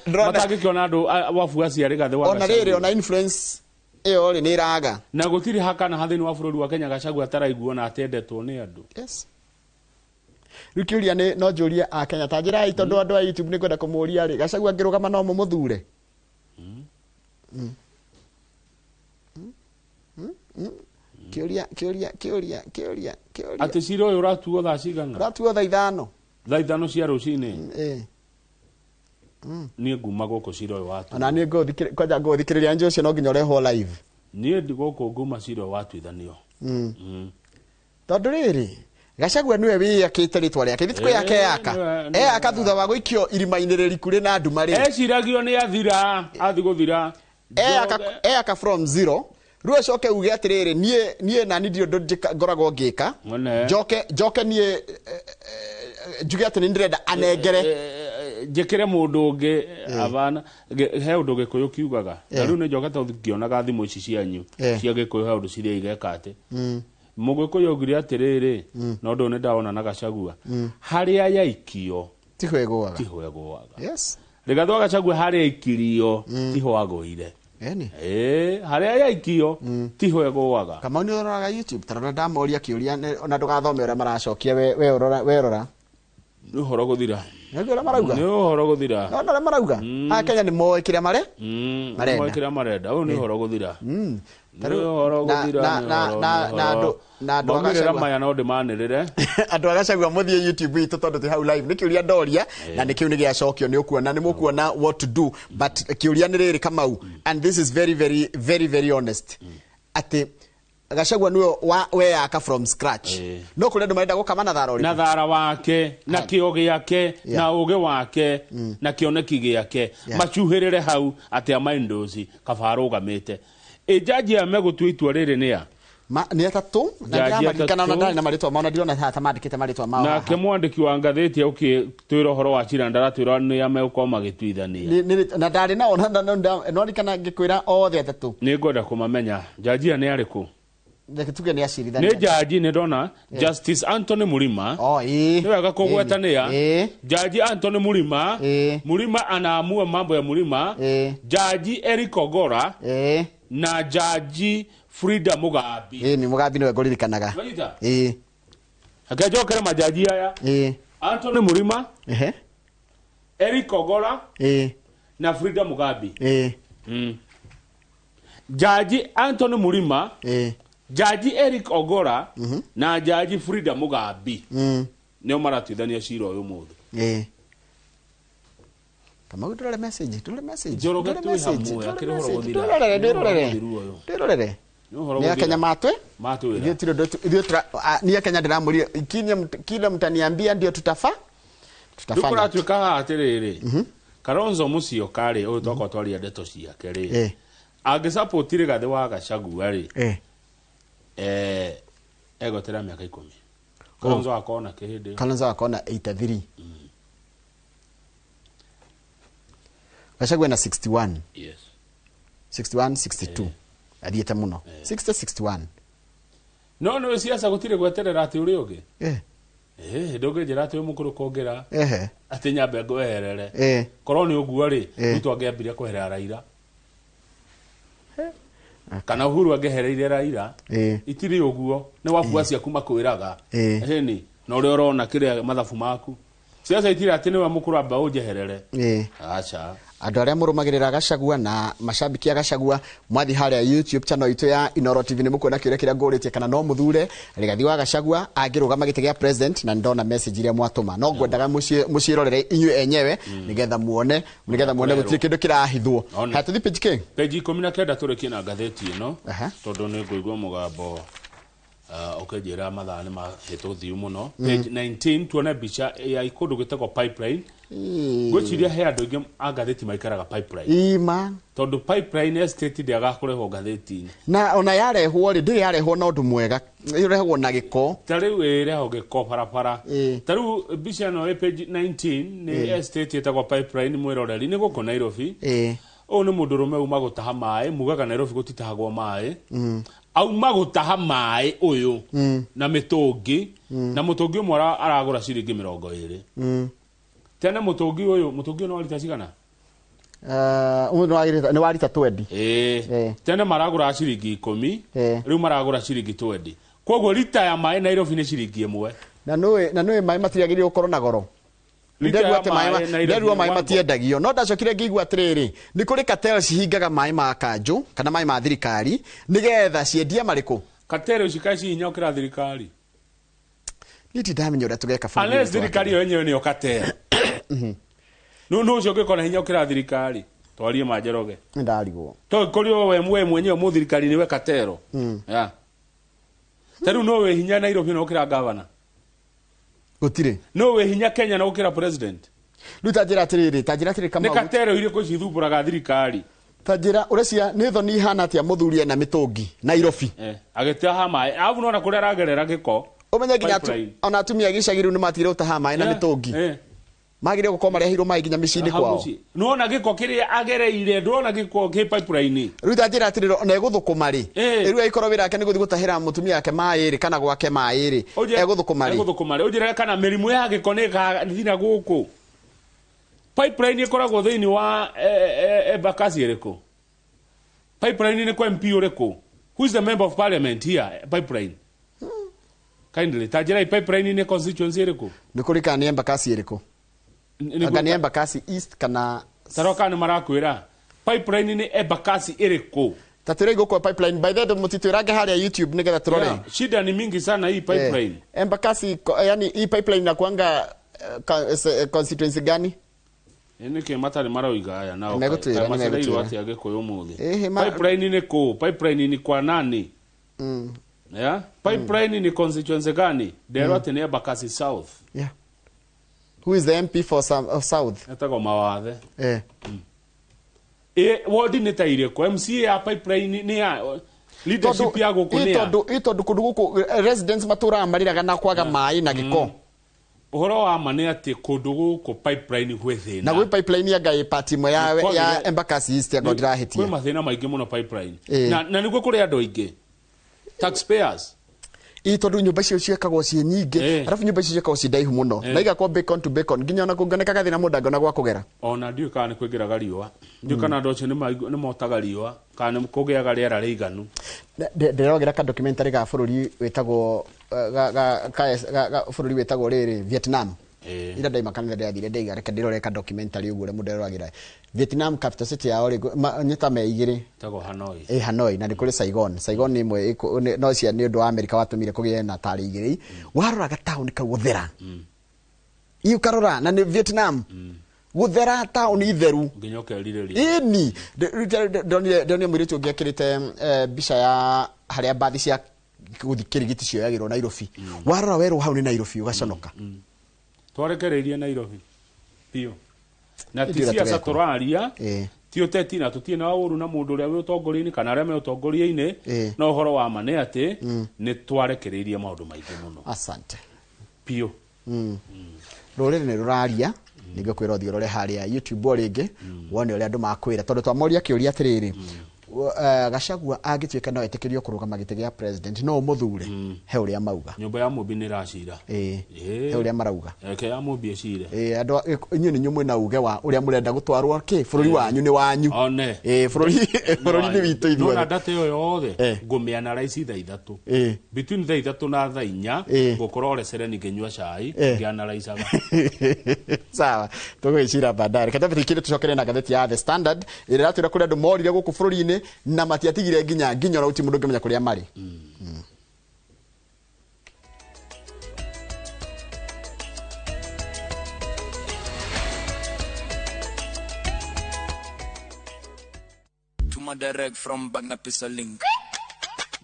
A: matangĩkĩona andũ, wabuaci a Rigathi wa
B: Ona rĩrĩ,
A: Gachagua.
B: ona influence ĩyo rĩ, nĩ ĩraga.
A: Na gũtirĩ hakana ha thĩinĩ wa bũrũri wa Kenya Gachagua ataraiguo na atendetwo nĩ andũ.
B: Yes. Rĩu kĩũria nĩ no njũrie a Kenya ta njĩrai tondũ andũ a YouTube nĩ kwenda kũmũria rĩ, Gachagua angĩrũgama no mũmũthure? Kĩũria, kĩũria, kĩũria, kĩũria, kĩũria.
A: Atĩ cira ũyũ ũratuo thaa cigana?
B: Ũratuo thaa 5.
A: Thaa 5 cia rũcinĩ.
B: Ĩĩ.
A: Niĩ nguma gũkũ cira ũyũ watuo.
B: Ona niĩ ngũthikĩrĩria, kwanja ngũthikĩrĩria njũ ũcio no nginya ũrehwo live.
A: Niĩ ndi gũkũ nguma cira ũyũ watuithanio.
B: Tondũ rĩrĩ, Gachagua nĩwe wĩyakĩte rĩtwa rĩake, ithuĩ ti kwĩyaka eyaka. Eyaka thutha wa gũikio irima-inĩ rĩriku rĩna nduma rĩ.
A: Eciragio nĩ athira, athi gũthira.
B: Eyaka, eyaka from zero. Rĩu acoke uge atĩrĩrĩ, niĩ niĩ nani ndirĩ ũndũ ngoragwo ngĩka.
A: Mwene.
B: Njoke niĩ njuge atĩ nĩ ndĩrenda anengere.
A: Njĩkĩre mũndũ ũngĩ abana he ũndũ Gĩkũyũ kiugaga. Na rĩu nĩ njokete ngĩonaga thimũ ici cianyu cia Gĩkũyũ he ũndũ ciria igeka atĩ. Mũgĩkũyũ augire atĩrĩrĩ, na ũndũ ũyũ nĩ ndawona na Gachagua. Harĩa yaikio
B: tiho ĩgũaga.
A: Tiho ĩgũaga.
B: Yes.
A: Rigathi wa Gachagua harĩa aikirio tiho agũire.
B: Eni.
A: Harĩa yaikio tiho ĩgũaga.
B: Kamau nĩ ũroraga YouTube, ta rora ndamoria kĩũria ona ndũgathome ũrĩa maracokia, we ũrora, we rora.
A: Nĩ ũhoro gũthira.
B: Nĩ ũrĩa marauga?
A: Nĩ ũhoro gũthira.
B: No, no, ũrĩa marauga? Aya Kenya nĩ moĩ kĩrĩa mare? Marenda.
A: Nĩ moĩ kĩrĩa marenda. Ũyũ nĩ ũhoro gũthira.
B: Ta
A: Nĩ
B: rĩu
A: ũhoro gũthira, nĩ ũhoro, nĩ
B: na
A: ũhoro.
B: andũ a
A: Maumĩrĩra
B: Gachagua.
A: maya no ndĩmanĩrĩre.
B: Andũ a Gachagua mũthiĩ YouTube itũ tondũ twĩ hau live. Nĩ kĩũria ndoria, na nĩ kĩu nĩ gĩacokio, nĩ ũkuona, nĩ mũkuona what to do. But kĩũria nĩ rĩrĩ, Kamau, and this is very, very, very, very honest. Atĩ Gachagua nĩwe weyaka from scratch. No kũrĩ andũ marenda gũkama na thara ũrĩkũ?
A: Na thara wake, na kĩo gĩake, na ũgĩ wake, na kĩoneki gĩake. Macuhĩrĩre hau atĩ amaindoci kaba arũgamĩte. Ĩ jaji aya megũtua itua rĩrĩ nĩ a?
B: Nĩ atatũ, na
A: Jaji
B: ndĩramaririkana ona
A: atatũ.
B: ndarĩ na marĩtwa mao, na ndirona haha ta mandĩkĩte marĩtwa mao
A: Nake
B: haha.
A: mwandĩki wa ngathĩti ũkĩtwĩra ũhoro wa cira ndaratwĩra nĩ a megũkorwo magĩtuithania.
B: Na ndarĩ nao, no ririkana ngĩkwĩra othe atatũ.
A: Nĩ ngwenda kũmamenya. Jaji aya nĩ arĩkũ?
B: Reke tuge nĩ acirithania.
A: Nĩ jaji, nĩ ndona Justice Anthony Murima.
B: Oh, ĩĩ.
A: Nĩ wega kũgwetania.
B: Ĩĩ.
A: Jaji Anthony Murima.
B: Ĩĩ.
A: Murima anaamua mambo ya Murima.
B: Ĩĩ.
A: Jaji Eric Ogora.
B: Ĩĩ.
A: Na Jaji Frida Mugambi.
B: Ĩĩ, nĩ Mugambi nĩwe ngũririkanaga.
A: Wanyita?
B: Ĩĩ.
A: Reke njokere majaji aya.
B: Ĩĩ.
A: Anthony Murima.
B: Ehe.
A: Eric Ogora.
B: Ĩĩ.
A: Na Frida Mugambi.
B: Ĩĩ.
A: Jaji Anthony Murima.
B: Ĩĩ.
A: Jaji Eric Ogora na Jaji Frida Mugambi. Nĩo maratuithania cira ũyũ mũthĩ.
B: Ĩĩ. Kamau, ndũrore message, ndũrore message,
A: Njoroge
B: ndũrore
A: twĩ
B: message,
A: hamwe,
B: ndũrore
A: akĩrĩ ũhoro
B: message,
A: gũthira.
B: ndũrorere,
A: Nĩ ũhoro
B: ndũrorere.
A: gũthiru ũyũ.
B: Ndũrorere.
A: Nĩ ũhoro
B: Nĩ
A: gũthira.
B: Akenya matwe?
A: Matwĩra.
B: Ithuĩ tirĩ ũndũ ithuĩ tũra, niĩ Akenya ndĩramũria, kile mtaniambia ndio tutafanya.
A: Rĩu kũratuĩka haha atĩrĩrĩ, Kalonzo Musyoka rĩ, ũyũ twakorwo twaria ndeto ciake rĩ, angĩsupport Rigathĩ wa Gachagua rĩ, egweterera mĩaka 10. Kalonzo akona kĩ hĩndĩ ĩyo?
B: Kalonzo akona 83. Gachagua na 61.
A: Yes.
B: 61, 62. Athiĩte mũno. 60, 61.
A: No nĩ siasa gũtirĩ gweterera atĩ ũrĩa ũngĩ. Ndũngĩnjĩra atĩ wĩ mũkũrũ kũngĩra. Atĩ nyambe ngweherere. Korwo nĩ ũguo rĩ, Ruto angĩambirie kweherera Raila. Kana Uhuru angĩehereire Raila. Itirĩ ũguo. Nĩ wabua ciaku makwĩraga. Hĩni, na ũrĩa ũrona kĩrĩa mathabu maku. Siasa itirĩ atĩ nĩwe mũkũrũ amba ũnjeherere. Aca.
B: Andũ arĩa mũrũmagĩrĩra Gachagua na macambiki a Gachagua, mwathiĩ harĩa YouTube channel itũ ya Inooro TV nĩ mũkuona kĩũria kĩrĩa ngũrĩtie kana no mũthure Rigathi wa Gachagua angĩrũgama gĩtĩ gĩa president, na ndona message iria mwatũma. No ngwendaga mũciĩrorere inyuĩ enyewe nĩgetha muone gũtirĩ kĩndũ kĩrahithwo.
A: One.
B: Haya, tũthiĩ page kĩ?
A: Page 19 tũrĩkie na ngathĩti ĩno. Tondũ nĩ ngũigua mũgambo, ũkĩnjĩra mathaa nĩ mahĩtũthiu mũno. Page 19 tuone mbica ya kũndũ gwĩtagwo Pipeline. Ngwĩciria he andũ aingĩ a ngathĩti maikaraga Pipeline.
B: Ima.
A: Tondũ Pipeline Estate ndĩagaga kũrehwo ngathĩti-inĩ.
B: Na ona yarehwo rĩ, ndĩrĩ yarehwo na ũndũ mwega, ĩrehagwo na gĩko.
A: Ta rĩu ĩrehagwo gĩko barabara. Ta rĩu mbica ĩno ĩ page 19 nĩ estate ĩtagwo Pipeline mwĩroreri, nĩ gũkũ Nairobi. Ũyũ nĩ mũndũrũme uma gũtaha maĩ, mugaga Nairobi gũtitahagwo maĩ. Auma gũtaha maĩ ũyũ na mĩtũngi, na mũtũngi ũmwe aragũra ciringi mĩrongo ĩrĩ. Tene mũtũngi ũyũ, mũtũngi ũyũ nĩ wa rita cigana?
B: Ũyũ nĩ wa rita twendi.
A: Tene maragũra ciringi 10, rĩu maragũra ciringi twendi. Koguo rita ya maĩ Nairobi nĩ ciringi 1.
B: Na nũĩ maĩ matiagĩrĩirwo gũkorwo na goro.
A: Rita
B: Nderwo
A: ya
B: atĩ maĩ
A: maĩ Nairobi
B: nderwo maĩ
A: nĩ
B: matiendagio. No ndacokire ngĩigua atĩrĩrĩ, nĩ kũrĩ cartel cihingaga maĩ ma kanjũ kana maĩ ma thirikari nĩgetha ciendie marĩkũ?
A: Katero ici kaci hinya ũkĩra thirikari.
B: Niĩ ti ndamenya ũrĩa tũgeka bũrũri
A: Unless
B: witũ wa
A: thirikari
B: Kenya.
A: yo yenyewe nĩyo katero. No no ũcio ũngĩkorwo na hinya ũkĩra thirikari. Twarie ma Njoroge.
B: Nĩ ndarigwo.
A: To kũrĩ we mwenyewe mũthirikari nĩwe katero. Yeah. Ta rĩu no wĩ hinya Nairobi na ũkĩra governor.
B: Gũtirĩ.
A: No wĩ hinya Kenya na ũkĩra president.
B: Rĩu ta njĩra atĩrĩrĩ, ta njĩra atĩrĩrĩ
A: Nĩ
B: Kamau.
A: katero irĩkũ cithumbũraga thirikari.
B: Ta njĩra ũrecia nĩ thoni ihana atĩa mũthuri ena mĩtũngi Nairobi.
A: Agĩtaha maĩ. Arabu nona kũrĩa aragerera gĩko.
B: Ũmenye nginya
A: Pipeline.
B: ona atumia a gĩcagi rĩu nĩ matigire gũtaha maĩ na mĩtũngi. Magĩrĩire gũkorwo mareheirwo maĩ nginya mĩciĩ-inĩ kwao.
A: Nona gĩko kĩrĩa agereire, ndũrona gĩko kĩ pipeline.
B: Rĩu ta njĩra atĩrĩrĩ, ona egũthũkũma rĩ. Rĩu angĩkorwo wĩra wake nĩ gũthiĩ gũtahĩra mũtumia wake maĩ rĩ, kana gwake maĩ rĩ, egũthũkũma rĩ.
A: Egũthũkũma rĩ. Ũnjĩre kana mĩrimũ ya gĩko nĩ ĩgathira gũkũ. Pipeline ĩkoragwo thĩinĩ wa Embakasi ĩrĩkũ? Pipeline nĩ kwa MP ũrĩkũ? Who is the member of parliament here? Pipeline. Kindly, ta njĩra pipeline nĩ constituency ĩrĩkũ?
B: Nĩ kũrĩ kana nĩ Embakasi ĩrĩkũ? Anga nĩ Embakasi East kana
A: Taroka nĩ marakwĩra. Pipeline nĩ Embakasi ĩrĩkũ?
B: Ta twĩre gũkũ pipeline. By the way, mũtitwĩrange harĩa YouTube nĩgetha tũrore.
A: Yeah, shida ni mingi sana hii pipeline.
B: Embakasi, yani hii pipeline inakuanga constituency gani?
A: Nĩkĩ matarĩ maroiga aya nao?
B: Megũtwĩra,
A: Kaĩ macereirwo
B: nĩmegũtwĩra.
A: atĩa Gĩkũyũ ũmũthĩ? Pipeline nĩ kũ? Pipeline ni kwa nani? Yeah? Pipeline ni constituency gani? Nderwo atĩ nĩ Embakasi South.
B: Yeah. Who is the MP for South?
A: Etagwo Mawathe. Ward nĩ ta irĩkũ? MCA ya pipeline nĩ ya leadership ya gũkũ nĩ ya?
B: Tondũ kũndũ gũkũ residents matũraga marĩraga na kwaga maĩ na gĩko.
A: Ũhoro wa ma nĩ atĩ kũndũ gũkũ pipeline gwĩ thĩna.
B: Na gwĩ pipeline ya Ngai part ĩmwe ya Embakasi East ya ndĩrahĩtia.
A: Kwĩ mathĩna maingĩ mũno pipeline. Na nĩguo kũrĩ andũ aingĩ. Taxpayers.
B: Ĩ tondũ nyũmba icio ciakagwo ciĩ nyingĩ, arabu nyũmba icio ciakagwo ciĩ ndaihu mũno. Na igakwo bacon to bacon, nginya ona kũngĩoneka gathĩna mũndũ angĩona gwa kũgera.
A: Ona ndiũĩ kana nĩ kũingĩraga riũa. Ndiũĩ kana andũ acio nĩ motaga riũa, kana nĩ kũgĩaga rĩera rĩiganu.
B: Ndĩrogera ka documentary ga bũrũri wĩtagwo bũrũri wĩtagwo rĩrĩ Vietnam. Ira ndaima kanitha ndĩrathire ndaiga reke ndĩrore ka documentary ũguo ũrĩa mũndũ eroragĩra. Vietnam capital city yao rĩ, nĩ ta me igĩrĩ.
A: Ĩtagwo Hanoi.
B: Hanoi na nĩ kũrĩ Saigon. Saigon nĩ ĩmwe no cia nĩ ũndũ wa Amerika watũmire kũgĩe na tarĩ igĩrĩ. Waroraga town kau gũthera. Ĩ ũkarora na nĩ Vietnam. Gũthera town itheru.
A: Nginya ũkerirĩria.
B: Ĩni. Ndonire mũirĩtu ũngĩ ekĩrĩte mbica ya harĩa mbathi cia gũthiĩ Kĩrigiti cioyagĩrwo Nairobi. Warora werwo hau nĩ Nairobi ũgaconoka.
A: Twarekereirie Nairobi biũ. Na ti siasa tũraria, ti ũteti na tũtirĩ na ũru na mũndũ ũrĩa wĩ ũtongoria-inĩ kana arĩa me ũtongoria-inĩ, no ũhoro wa ma nĩ atĩ nĩ twarekereirie maũndũ maingĩ mũno.
B: Asante.
A: Biũ.
B: Rũrĩrĩ nĩ rũraria, nĩngũkwĩra ũthiĩ ũrore harĩa YouTube o rĩngĩ, wone ũrĩa andũ makwĩra tondũ twamoria kĩũria atĩrĩrĩ, Gachagua angĩtuĩka no etĩkĩrio kũrũgama gĩtĩ gĩa president no ũmũthure, he ũrĩa mauga.
A: Nyũmba ya Mũmbi nĩ ĩracira.
B: He ũrĩa marauga.
A: Reke ya Mũmbi ĩcire.
B: Andũ inyuĩ nĩ inyuĩ mwĩna uge wa ũrĩa mũrenda gũtwarwo kĩ bũrũri wanyu nĩ wanyu.
A: One.
B: Bũrũri nĩ witũ ithuothe.
A: Nona data ĩyo yothe ngũmĩanalyze thaa ithatũ. Between thaa ithatũ na thaa inya ngũkorwo Olesereni ngĩnyua cai ngĩanalyzaga.
B: Sawa, tũgwĩcira baadaye. Reke twambe tũikire tũcokere na ngathĩti ya The Standard ĩrĩa ĩratwĩra kũrĩa andũ morire gũkũ bũrũri-inĩ na matiatigire nginya ona gũtirĩ mũndũ ũngĩmenya kũrĩa marĩ.
C: Tuma direct from Bagna Pesa link.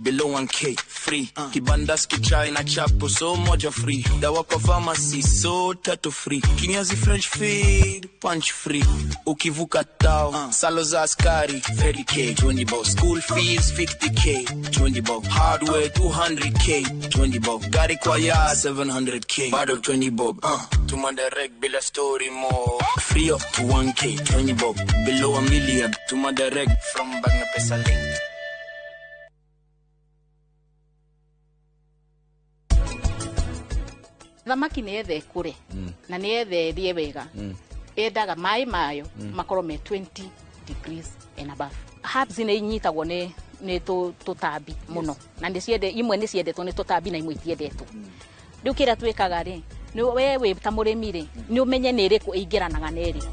C: Below 1K free. Kibandas kichai na chapo so moja free. Dawa kwa pharmacy so tatu free. Kinyazi French feed punch free. Ukivuka tao salo za askari 30K 20 bob. School fees 50K 20 bob. Hardware 200K 20 bob. Gari kwa ya 700K bado 20 bob. Tuma direct bila story more. Free up to 1K 20 bob. Below a million. Tuma direct from Bagna Pesa link.
D: Thamaki nĩ yethe ĩkũre na nĩ yethe ĩrĩe wega, yendaga maĩ mayo makorwo me 20 degrees and above. Herbs nĩ inyitagwo nĩ tũtambi mũno, na nĩ ciende imwe nĩ ciendetwo nĩ tũtambi na imwe itiendetwo. Rĩu kĩrĩa twĩkaga rĩ, nĩ we wĩ ta mũrĩmi rĩ, nĩ ũmenye nĩ ĩrĩkũ ĩingĩranaga na ĩrĩkũ.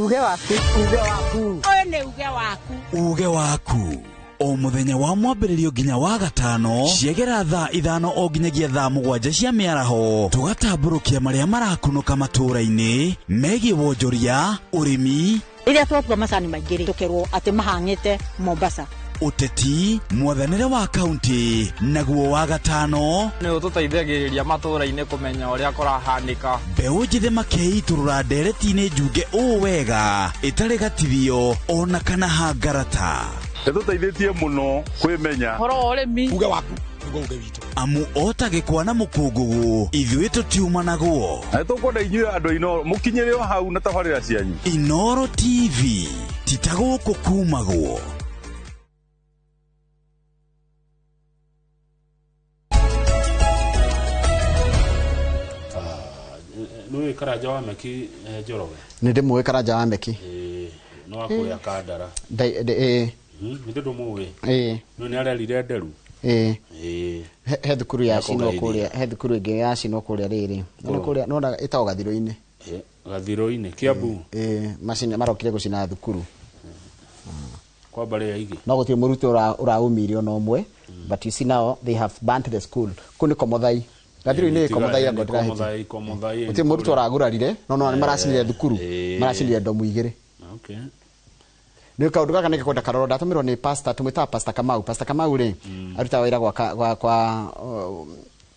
E: Uge waku. Uge waku.
F: Ũyũ nĩ uge waku.
G: Uge waku o muthenya wa mwambĩrĩrio nginya wa gatano ciegera thaa 5 o nginyagia thaa 7 cia mĩaraho tũgatambũrũkia marĩa marakunũka matũũra-inĩ megiĩ wonjoria, ũrĩmi,
E: Rĩrĩa twakua macani maingĩ rĩ, tũkerwo atĩ mahang'ĩte Mombasa.
G: Ũteti, mwathanĩre wa kaunti, naguo wa gatano
H: nĩ ũtũteithagĩrĩria matũũra-inĩ kũmenya ũrĩa kũrahanĩka.
G: Mbeũ njĩthĩ makeitũrũra ndereti-inĩ njunge ũũ wega ĩtarĩ gatithio ona kana hangarata.
I: Nĩtũteithĩtie mũno kwĩmenya.
F: Ũhoro wa ũrĩmi.
J: Uge waku nĩguo uge witũ.
G: Amu ota gĩkwa na mũkũngũgũ ithuĩ tũtiumanagwo.
I: Na nĩtũkwenda inyuĩ andũ a Inooro mũkinyĩre o hau na tabarĩra cianyu.
G: Inooro TV ti ta gũkũ kumagwo.
A: Nĩ Karanja wa Meki, Njoroge?
B: Nĩ ndĩmũĩ Karanja wa Meki.
A: No akũrĩa Kandara. Nĩ ndũmũĩ?
B: Ĩĩ.
A: Nĩ nĩ arerire Nderu?
B: Ĩĩ.
A: Ĩĩ.
B: He thukuru ya cinwo kũrĩa, he thukuru ĩngĩ ya cinwo kũrĩa rĩrĩ. Nĩ kũrĩa nona ĩtagwo Gathirũ-inĩ.
A: Gathirũ-inĩ, Kiambu.
B: Ĩĩ, macina marokire gũcina thukuru.
A: Kwa mbarĩ ya igĩ.
B: No gũtirĩ mũrutwo ũraumire ona ũmwe, but you see now they have burnt the school. Kũu nĩ Komothai. Gathirũ-inĩ Komothai anga ndĩrahĩtia.
A: Komothai.
B: Gũtirĩ mũrutwo ũragurarire, no no nĩ maracinire thukuru. Maracinire ndomu igĩrĩ.
A: Okay.
B: Nĩ kaũndũ gaka nĩ gekwenda karoro ndatũmĩrwo nĩ pastor, tũmwĩtaga Pastor Kamau. Pastor Kamau rĩ, arutaga wĩra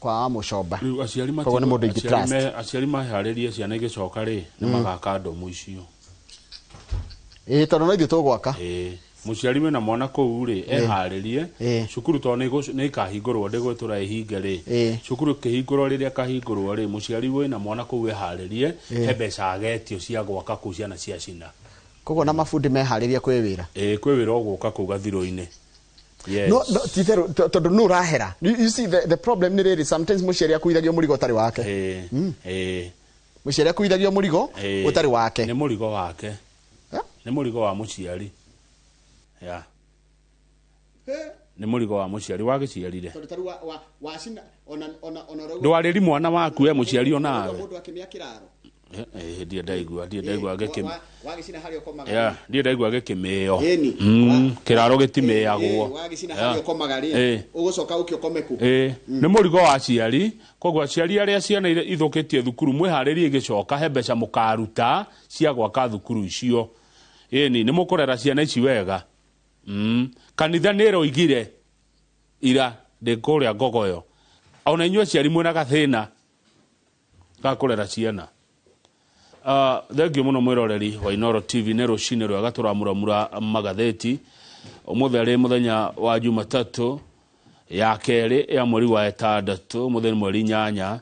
B: kwa Mũcomba.
A: Rĩu aciari
B: Koguo nĩ mũndũ ingĩ trust.
A: Aciari maharĩrie ciana igĩcoka rĩ, nĩ magaka ndomu icio.
B: Ĩĩ, tondũ no ithuĩ tũgwaka.
A: Ĩĩ. Mũciari wĩna mwana kũu rĩ, eharĩrie cukuru tondũ nĩ ĩkahingũrwo ndĩgwĩtũra ĩhinge rĩ. Cukuru ĩkĩhingũrwo rĩrĩa ĩkahingũrwo rĩ, mũciari wĩna mwana kũu eharĩrie, he mbeca agetio cia gwaka kũu ciana cia cina.
B: Koguo na mabundi meharĩrie kwĩ wĩra.
A: Ĩĩ, kwĩ wĩra ũgũka kũu Gathirũ-inĩ. Yes.
B: No, no, ti therũ, tondũ nũ ũrahera. You see the problem nĩ rĩrĩ, sometimes mũciari akuithagio mũrigo ũtarĩ wake.
A: Ĩĩ.
B: Mũciari akuithagio mũrigo ũtarĩ wake.
A: Nĩ mũrigo wake. Nĩ mũrigo wa mũciari. Ya. Nĩ mũrigo wa mũciari wagĩciarire.
B: Tondũ tarĩu wacina ona ona ona
A: ndwarĩri mwana waku we mũciari onawe.
B: Mũndũ akĩmĩa kĩraro.
A: Ndiĩ ndaigua, ndiĩ ndaigua gĩkĩ.
B: Wagĩcina harĩa ũkomaga.
A: Ya, ndiĩ ndaigua gĩkĩmĩo. Kĩraro gĩtimĩagwo.
B: Wagĩcina harĩa ũkomaga rĩ, ũgũcoka ũke ũkome kũ?
A: Nĩ mũrigo wa aciari, koguo aciari arĩa ciana ithũkĩtie thukuru mwĩharĩrie igĩcoka he mbeca mũkaruta cia gwaka thukuru icio. Ĩni, nĩ mũkũrera ciana ici wega. Kanitha nĩ ĩroigire ira ndĩ kũrĩa Ngogoyo. Ona inyuĩ aciari mwĩna gathĩna ga kũrera ciana. Thengiũ mũno mwĩroreri wa Inooro TV nĩ rũcinĩ rwega tũramuramura magathĩti. Ũmũthĩ arĩ mũthenya wa Jumatatũ ya kerĩ ya mweri wa ĩtandatũ, mũthenya mweri 8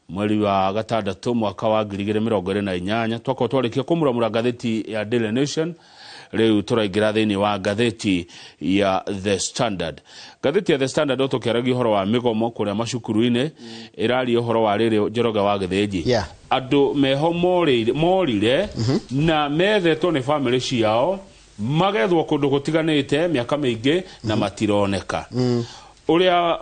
A: mweri wa gatandatũ mwaka wa 2028. Twakorwo twarĩkia kũmuramura ngathĩti ya Daily Nation, rĩu tũraingĩra thĩinĩ wa ngathĩti ya The Standard. Ngathĩti ya The Standard tũkĩaragia ũhoro wa mĩgomo kũrĩa macukuru-inĩ, ĩraria ũhoro wa rĩrĩ Njoroge wa Gĩthĩnji. Andũ meho morire na methetwo nĩ bamĩrĩ ciao, magethwo kũndũ gũtiganĩte mĩaka mĩingĩ na matironeka. Ũrĩa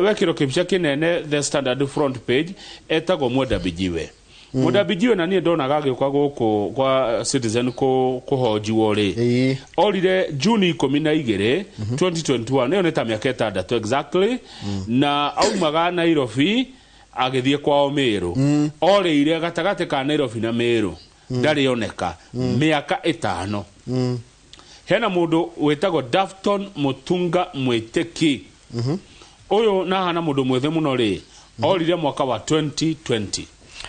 A: wekĩrwo kĩbica kĩnene The Standard front page etagwo Mwenda Bijiwe. Mwenda Bijiwe na niĩ ndonaga agĩũka gũkũ kwa Citizen kũhonjiwo rĩ, orire Juni 12 2021, ĩyo nĩ ta mĩaka 6 exactly, na aumaga Nairobi agĩthiĩ kwao Meru. Orĩire gatagatĩ ka Nairobi na Meru, ndarĩ oneka mĩaka 5. Hena mũndũ wĩtagwo Dafton Mutunga Mwĩtĩki. Ũyũ na hana mũndũ mwĩthĩ mũno rĩ, orire mwaka wa 2020.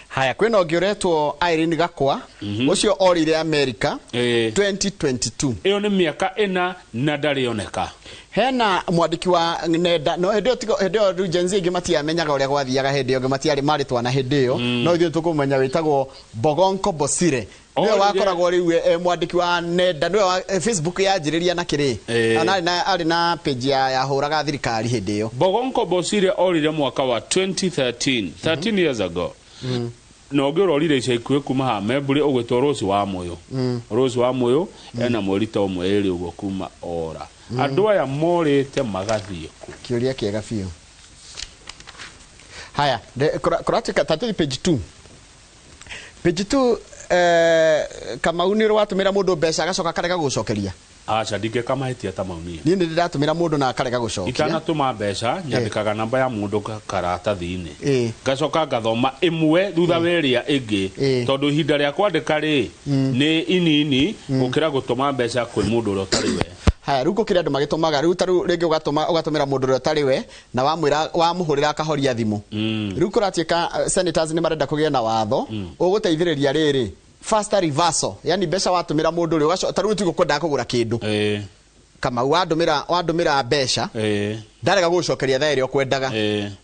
B: Haya, kwĩna ũngĩ ũretwo Irene Gakwa, ũcio orire America 2022.
A: Ĩyo nĩ mĩaka 4 na ndarĩ oneka.
B: Hena mwandĩki wa nenda, no hĩndĩ ĩyo hĩndĩ ĩyo rĩu Gen Z ingĩ matiamenyaga ũrĩa gwathiaga hĩndĩ ĩyo, angĩ matiarĩ marĩ twana hĩndĩ ĩyo, no ithuĩ tũkũmenya wĩtagwo Bogonko Bosire. Nĩwe wakoragwo rĩu mwandĩki wa nenda, nĩwe wa Facebook yanjĩrĩria na kĩrĩ. Ona arĩ na page ya hũraga thirikari hĩndĩ ĩyo.
A: Bogonko Bosire orire mwaka wa 2013, 13 years ago. Na ũngĩ ũrorire ica ikuhĩ kuma haha Memburi ũgwĩtwo Rose wa Mũyũ. Rose wa Mũyũ ena mweri ta ũmwe ĩrĩ ũguo kuma ora. Andũ aya morĩte magathiĩ kũ?
B: Kĩũria kĩega biũ. Haya, kũratuĩka ta tũthiĩ page 2. Page 2 Kamau nĩ watũmĩra mũndũ mbeca agacoka akarega gũcokeria?
A: Aca, ndingĩka mahĩtia ta mau niĩ.
B: Niĩ nĩ ndĩratũmĩra mũndũ na akarega gũcokia.
A: Itanatũma mbeca nyandĩkaga namba ya mũndũ karatathi-inĩ, ngacoka ngathoma ĩmwe thutha wa ĩrĩa ĩngĩ, tondũ ihinda rĩa kwandĩka rĩ nĩ inini gũkĩra gũtũma mbeca kwĩ mũndũ ũrĩa ũtarĩ we.
B: Haya, rĩu gũkĩrĩ andũ magĩtũmaga rĩu ta rĩu rĩngĩ ũgatũma ũgatũmĩra mũndũ ũrĩa ũtarĩ we na wamwĩra wamũhũrĩra akahoria thimũ. Rĩu kũratuĩka senators nĩ marenda kũgĩa na watho ũgũteithĩrĩria rĩrĩ faster reversal, yani mbeca watũmĩra mũndũ rĩ ta rĩu tuge ũkwendaga kũgũra kĩndũ, Kamau, wandũmĩra mbeca, ndarega gũgũcokeria thaa ĩrĩa ũkwendaga,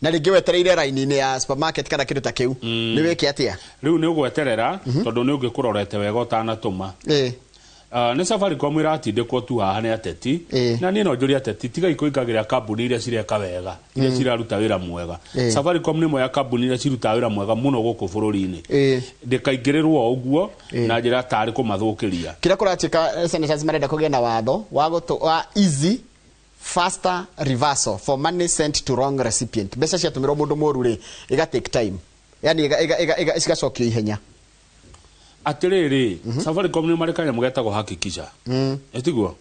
B: na rĩngĩ wetereire raini-inĩ ya supermarket kana kĩndũ ta kĩu, nĩ wĩke atĩa?
A: Rĩu nĩ ũgweterera, tondũ nĩ ũngĩkũrorete wega ũtanatũma. Nĩ Safaricom ĩratindĩkwo tu haha nĩ ateti, na niĩ no njũrie ateti, tigai kũingagĩra kambuni iria cireka wega, iria ciraruta wĩra mwega. Safaricom nĩ ĩmwe ya kambuni iria cirutaga wĩra mwega mũno gũkũ bũrũri-inĩ. Ndĩkaingĩrĩrwo o ũguo na njĩra tarĩ kũmathũkĩria.
B: Kĩrĩa kũratuĩka, senators marenda kũgĩa na watho wa wa easy faster reversal for money sent to wrong recipient. Mbeca ciatũmĩrwo mũndũ mũru rĩ, iga take time, yani iga cigacokio ihenya.
A: Atĩrĩrĩ, Safaricom nĩ marĩ kanyamũ getagwo Hakikisha, ĩtiguo?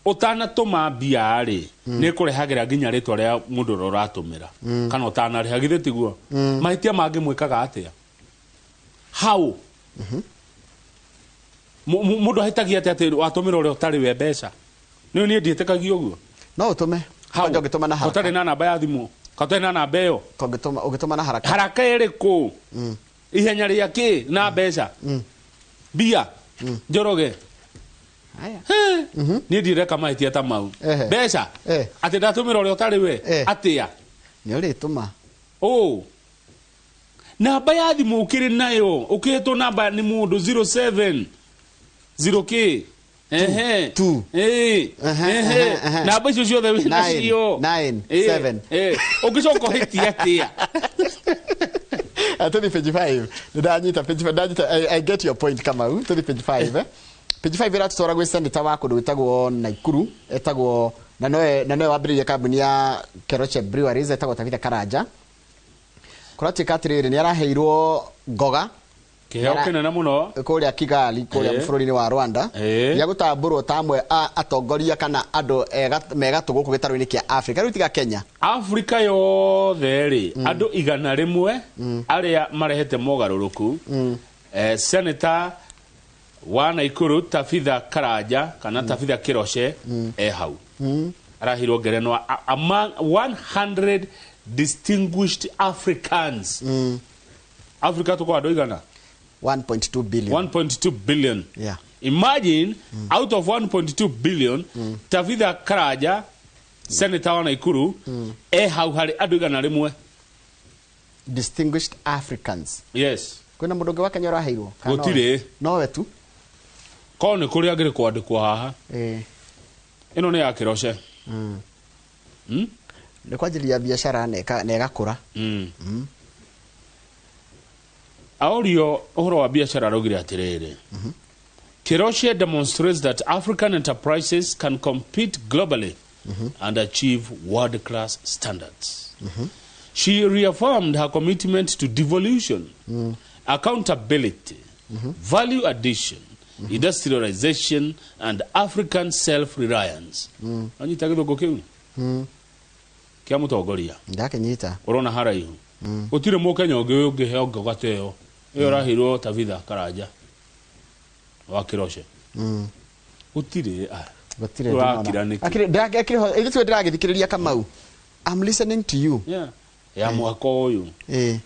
A: Ũtanatũma mbia rĩ, nĩ ĩkũrehagĩra nginya rĩtwa rĩa mũndũ ũrĩa ũratũmĩra kana ũtanarĩha, githĩ tiguo? Mahĩtia mangĩ mwĩkaga atĩa hau? Mũndũ ahĩtagia atĩa atĩ watũmĩra ũrĩa ũtarĩ we mbeca? Nĩ niĩ ndiĩtĩkagia ũguo.
B: No ũtũme.
A: Hau.
B: Kwanja ũngĩtũma na haraka.
A: Ũtarĩ na namba ya thimũ, ka ũtarĩ na namba ĩyo.
B: Ũngĩtũma na haraka.
A: Haraka ĩrĩkũ? Ihenya rĩa kĩ na mbeca mbia Njoroge?
B: Haya.
A: Niĩ ndireka mahĩtia ta mau. Mbeca atĩ ndatũmĩra ũrĩa ũtarĩ we atĩa?
B: Nĩ ũrĩtũma.
A: Ũ namba ya thimũ ũkĩrĩ nayo, ũkĩhetwo namba nĩ mũndũ 07 0 k ehe
B: Two.
A: Ehe,
B: Ehe, ehe.
A: Namba icio ciothe wĩ
B: Nine,
A: nacio.
B: nine, seven.
A: Ũngĩcoka ũhĩtie atĩa?
B: Tũthi page 5. Ndanyita page 5, ndanyita. I get your point, Kamau. Tũthi page 5, eh? Page 5 ĩratũtwara gwĩ senator wa kũndũ gwĩtagwo Naikuru, etagwo na nowe wambĩrĩirie kambuni ya Keroche Breweries, etagwo Tabitha Karanja. Kũratuĩka atĩrĩrĩ, nĩ araheirwo ngoga
A: Kĩheo kĩnene mũno.
B: Kũrĩa Kigali, kũrĩa bũrũri-inĩ wa Rwanda, gĩa gũtambũrwo ta amwe a atongoria kana andũ megatũ gũkũ gĩtarũ-inĩ kĩa Africa, rĩu tiga Kenya.
A: Afrika yothe rĩ, andũ 100 arĩa marehete mogarũrũku, senator wa Naikuru Tabitha Karanja kana Tabitha Kiroce e hau, arahirwo ngerenwa among 100 distinguished Africans. Africa tuko andũ igana?
B: 1.2 billion.
A: 1.2 billion. Imagine, out of 1.2 billion, Tabitha Karanja, senator wa Naikuru, e hau harĩ andũ 100.
B: Distinguished Africans.
A: Yes.
B: Kwĩna mũndũ ũngĩ wa Kenya ũraheirwo? Kana nowe?
A: Gũtirĩ.
B: Nowe tu.
A: Korwo nĩ kũrĩ angĩrĩ kwandĩkwo haha. Ĩno nĩ ya Kĩroce.
B: Nĩ kwanjĩrĩria biacara na ĩgakũra.
A: Aorio ũhoro wa biacara araugire atĩrĩrĩ, "Keroche demonstrates that African enterprises can compete globally and achieve world class standards." She reaffirmed her commitment to devolution, accountability, value addition, industrialization and African self-reliance. Anyita gĩthũngũ kĩu kĩa mũtongoria?
B: Ndakĩnyita.
A: Ũrona haraihu gũtirĩ mũkenya ũngĩ ũngĩheo ngoga ta ĩyo ĩyo ũraheirwo Tabitha Karanja wa Kĩroce. Gũtirĩ, ah.
B: Gũtirĩ.
A: Ũrakira nĩkĩ?
B: Akĩrĩ ndĩragĩthikĩrĩria, Kamau. I'm listening to you.
A: Yeah. Ya mwaka ũyũ. Yeah.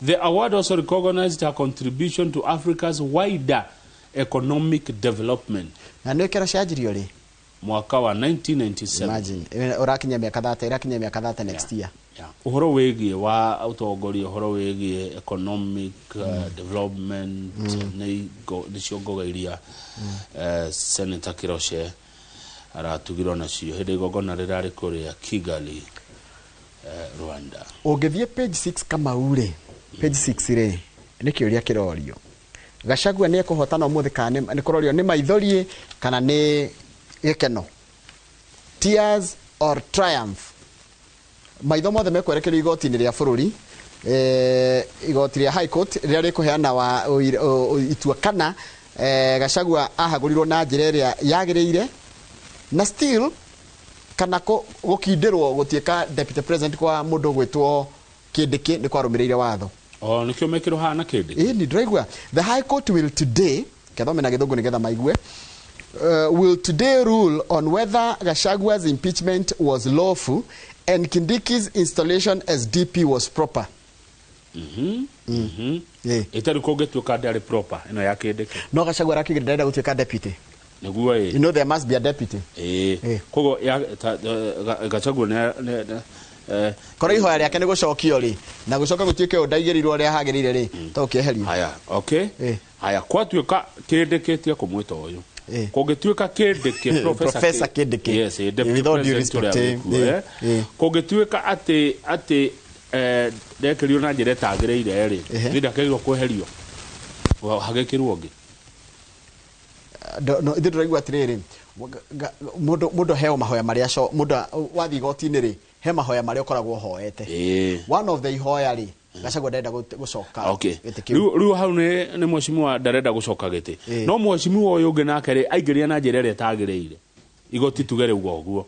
A: The award also recognized her contribution to Africa's wider economic development.
B: Na nĩ Keroche yanjirio rĩ?
A: Mwaka wa 1997.
B: Imagine. Ũrakinyia mĩaka 30, ĩrakinyia mĩaka 30 next year.
A: Yeah. Ũhoro wĩgiĩ wa ũtongoria, ũhoro wĩgiĩ economic development, nĩcio ngoga iria Senator Kiroche aratugirwo nacio hĩndĩ igongona rĩrarĩ kũrĩa Kigali, Rwanda.
B: Ũngĩthiĩ page 6, Kamau rĩ, page 6 rĩ, nĩ kĩũria kĩrorio, Gachagua nĩ ekũhotana ũmũthĩ kana nĩ kũrorio nĩ maithori kana nĩ gĩkeno, tears or triumph. Maitho mothe mekwerekerio igoti-inĩ rĩa bũrũri Igoti rĩa High Court rĩrĩa rĩkũheana wa itua kana Gachagua ahagũrirwo na njĩra ĩrĩa yagĩrĩire na still kana gũkindĩrwo gũtuĩka deputy president kwa mũndũ ũgwĩtwo Kindiki nĩ kwarũmĩrĩire watho.
A: O nĩkĩo mekĩrwo haha na Kindiki.
B: Ĩĩ, nĩ ndĩraigua. The High Court will today, kethome na Gĩthũngũ nĩgetha maigue, will today rule on whether Gachagua's impeachment was lawful and Kindiki's installation as DP was proper.
A: Ĩtarĩ kũngĩtuĩka ndarĩ proper ĩno ya Kindiki.
B: No Gachagua arakĩgĩra ndarenda gũtuĩka deputy.
A: Nĩguo ĩ.
B: You know there must be a deputy.
A: Ĩĩ. Koguo ya Gachagua nĩ
B: Korwo ihoya rĩake nĩ gũcokio rĩ, na gũcoka gũtuĩke ũũ ndaigĩrĩirwo ũrĩa hagĩrĩire rĩ, to ũkĩeherio.
A: Haya, okay. Haya, kwatuĩka Kindiki kũmwĩta ũyũ. Kũngĩtuĩka Kindiki,
B: Professor Kindiki.
A: Yes, deputy
B: With all due
A: president ũrĩa
B: respect,
A: wĩkuo, Kũngĩtuĩka atĩ ndekĩrirwo na njĩra ĩtagĩrĩire rĩ, nĩ ndakĩrĩirwo kweherio. Hagĩkĩrwo ũngĩ.
B: No, ithuĩ tũraigua atĩrĩrĩ, mũndũ heo mahoya marĩa mũndũ wathiĩ igoti-inĩ rĩ, he mahoya marĩa ũkoragwo ũhoete. One of the ihoya rĩ, Gachagua ndarenda gũcoka gĩtĩ kĩu.
A: Rĩu hau nĩ mheshimiwa ndarenda gũcoka gĩtĩ. No mheshimiwa ũyũ ũngĩ nake rĩ, aingĩria na njĩra ĩrĩa ĩtagĩrĩire. Igoti tuge rĩu ũguo.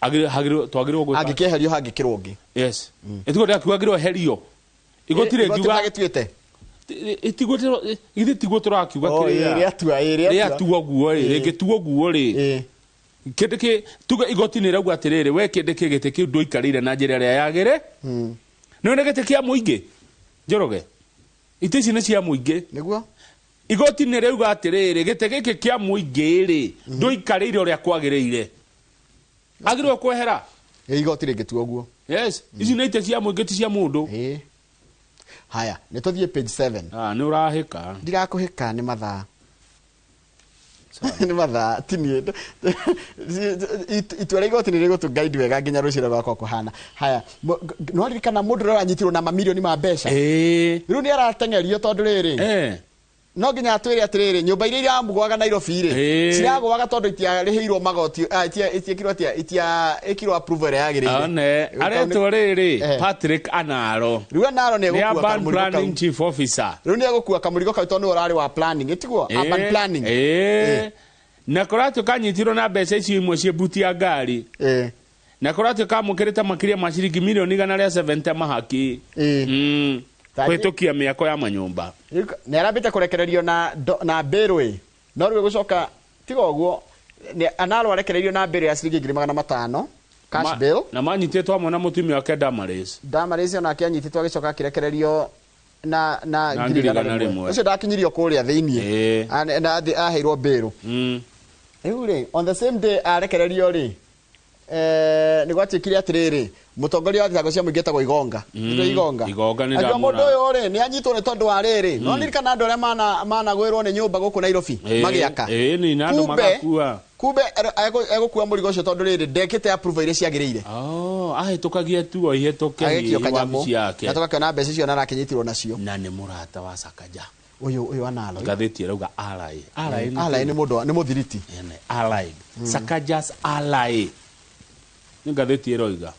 A: Twagĩrĩirwo gwĩka.
B: Angĩkĩeherio hangĩkĩrwo ũngĩ.
A: Yes. Ĩtiguo ndĩrakiuga eherio. Igoti rĩngiuga
B: magĩtuĩte.
A: Githĩ tiguo tũrakiuga kĩrĩa.
B: Rĩatua, rĩatua.
A: Rĩatua ũguo rĩ, rĩngĩtua ũguo rĩ. Kindiki tuge igoti nĩ rauga atĩrĩrĩ, we Kindiki gĩtĩ kĩu ndũikarĩire na njĩra ĩrĩa yagĩrĩ. Nĩ nĩ gĩtĩ kĩa mũingĩ. Njoroge. Itĩ ici nĩ cia mũingĩ.
B: Nĩguo?
A: Igoti nĩ rĩauga atĩrĩrĩ, gĩtĩ gĩkĩ kĩa mũingĩ rĩ, ndũikarĩire ũrĩa kwagĩrĩire. Agĩrĩirwo kwehera.
B: Igoti rĩngĩtua ũguo.
A: Yes. Ici nĩ itĩ cia mũingĩ, ti cia mũndũ.
B: Haya, nĩ tũthiĩ page 7.
A: Nĩ ũrahĩka.
B: Ndirakũhĩka, nĩ mathaa. Nĩ mathaa, ti niĩ. Itua rĩa igoti nĩ rĩgũtũ guide wega nginya rũciũ rwakwa kũhana. Haya, nĩ waririkana mũndũ ũrĩa ũranyitirwo na mamirioni ma mbeca? Rĩu nĩ arateng'erio tondũ rĩrĩ. No nginya atwĩre atĩrĩrĩ, nyũmba iria iramũgwaga Nairobi rĩ, ciragũaga tondũ itiarĩhĩirwo magoti, itiekirwo atĩa, itiekirwo approval ĩrĩa yagĩrĩire.
A: One, aretwo rĩrĩ, Patrick Anaro.
B: Rĩu Anaro nĩ
A: Nĩ
B: egũkua
A: urban
B: kamũrigo kau.
A: planning chief officer.
B: Rĩu nĩ egũkua kamũrigo kau tondũ nĩwe ũrarĩ wa planning, ĩtiguo? Urban planning.
A: Na kũratuĩka anyitirwo na mbeca icio imwe ciĩ mbuti ya ngari. Na kũratuĩka amũkĩrĩte makĩria ma ciringi mirioni igana rĩa 70 mahaki. Kũhĩtũkia mĩako ya manyũmba.
B: Nĩ arambĩte kũrekererio na bail ĩ. No rĩu gũcoka tiga ũguo, nĩ Anaro arekereirio na bail ya ciringi ngiri magana matano, cash bail.
A: Na manyitĩtwo hamwe na mũtumia wake Damaris.
B: Damaris onake anyitĩtwo agĩcoka akĩrekererio na
A: Na
B: ngiri
A: ngiri
B: igana
A: igana
B: rĩmwe.
A: rĩmwe.
B: Ũcio ndakinyirio kũrĩa thĩiniĩ. Na aheirwo bail. Rĩu rĩ, on the same day arekererio rĩ, nĩ gwatuĩkire atĩrĩrĩ, mũtongoria wa thitango cia mũingĩ etagwo Igonga. Nĩ Igonga.
A: Igonga nĩ
B: Akiuga
A: ndamwona.
B: mũndũ ũyũ rĩ, nĩ anyitwo nĩ tondũ wa rĩrĩ. No ndirikana andũ arĩa managwĩrwo nĩ nyũmba gũkũ Nairobi, magĩaka.
A: Nĩ na andũ magakua.
B: Kumbe egũkua mũrigo ũcio tondũ rĩrĩ, ndekĩte approval iria ciagĩrĩire.
A: Oh, ahĩtũkagia tu o ihĩtũke
B: Agĩkio
A: hihi
B: kanyamũ.
A: wabici yake.
B: Na tũgakĩona mbeca icio na arakĩnyitirwo nacio.
A: Na nĩ mũrata wa Sakaja.
B: Ũyũ Anaro.
A: Ngathĩti ĩrauga ally. Ally nĩ
B: Ally
A: kĩ?
B: nĩ mũndũ nĩ mũthiriti.
A: Ene, ally. Sakaja's ally. Nĩ ngathĩti ĩroiga.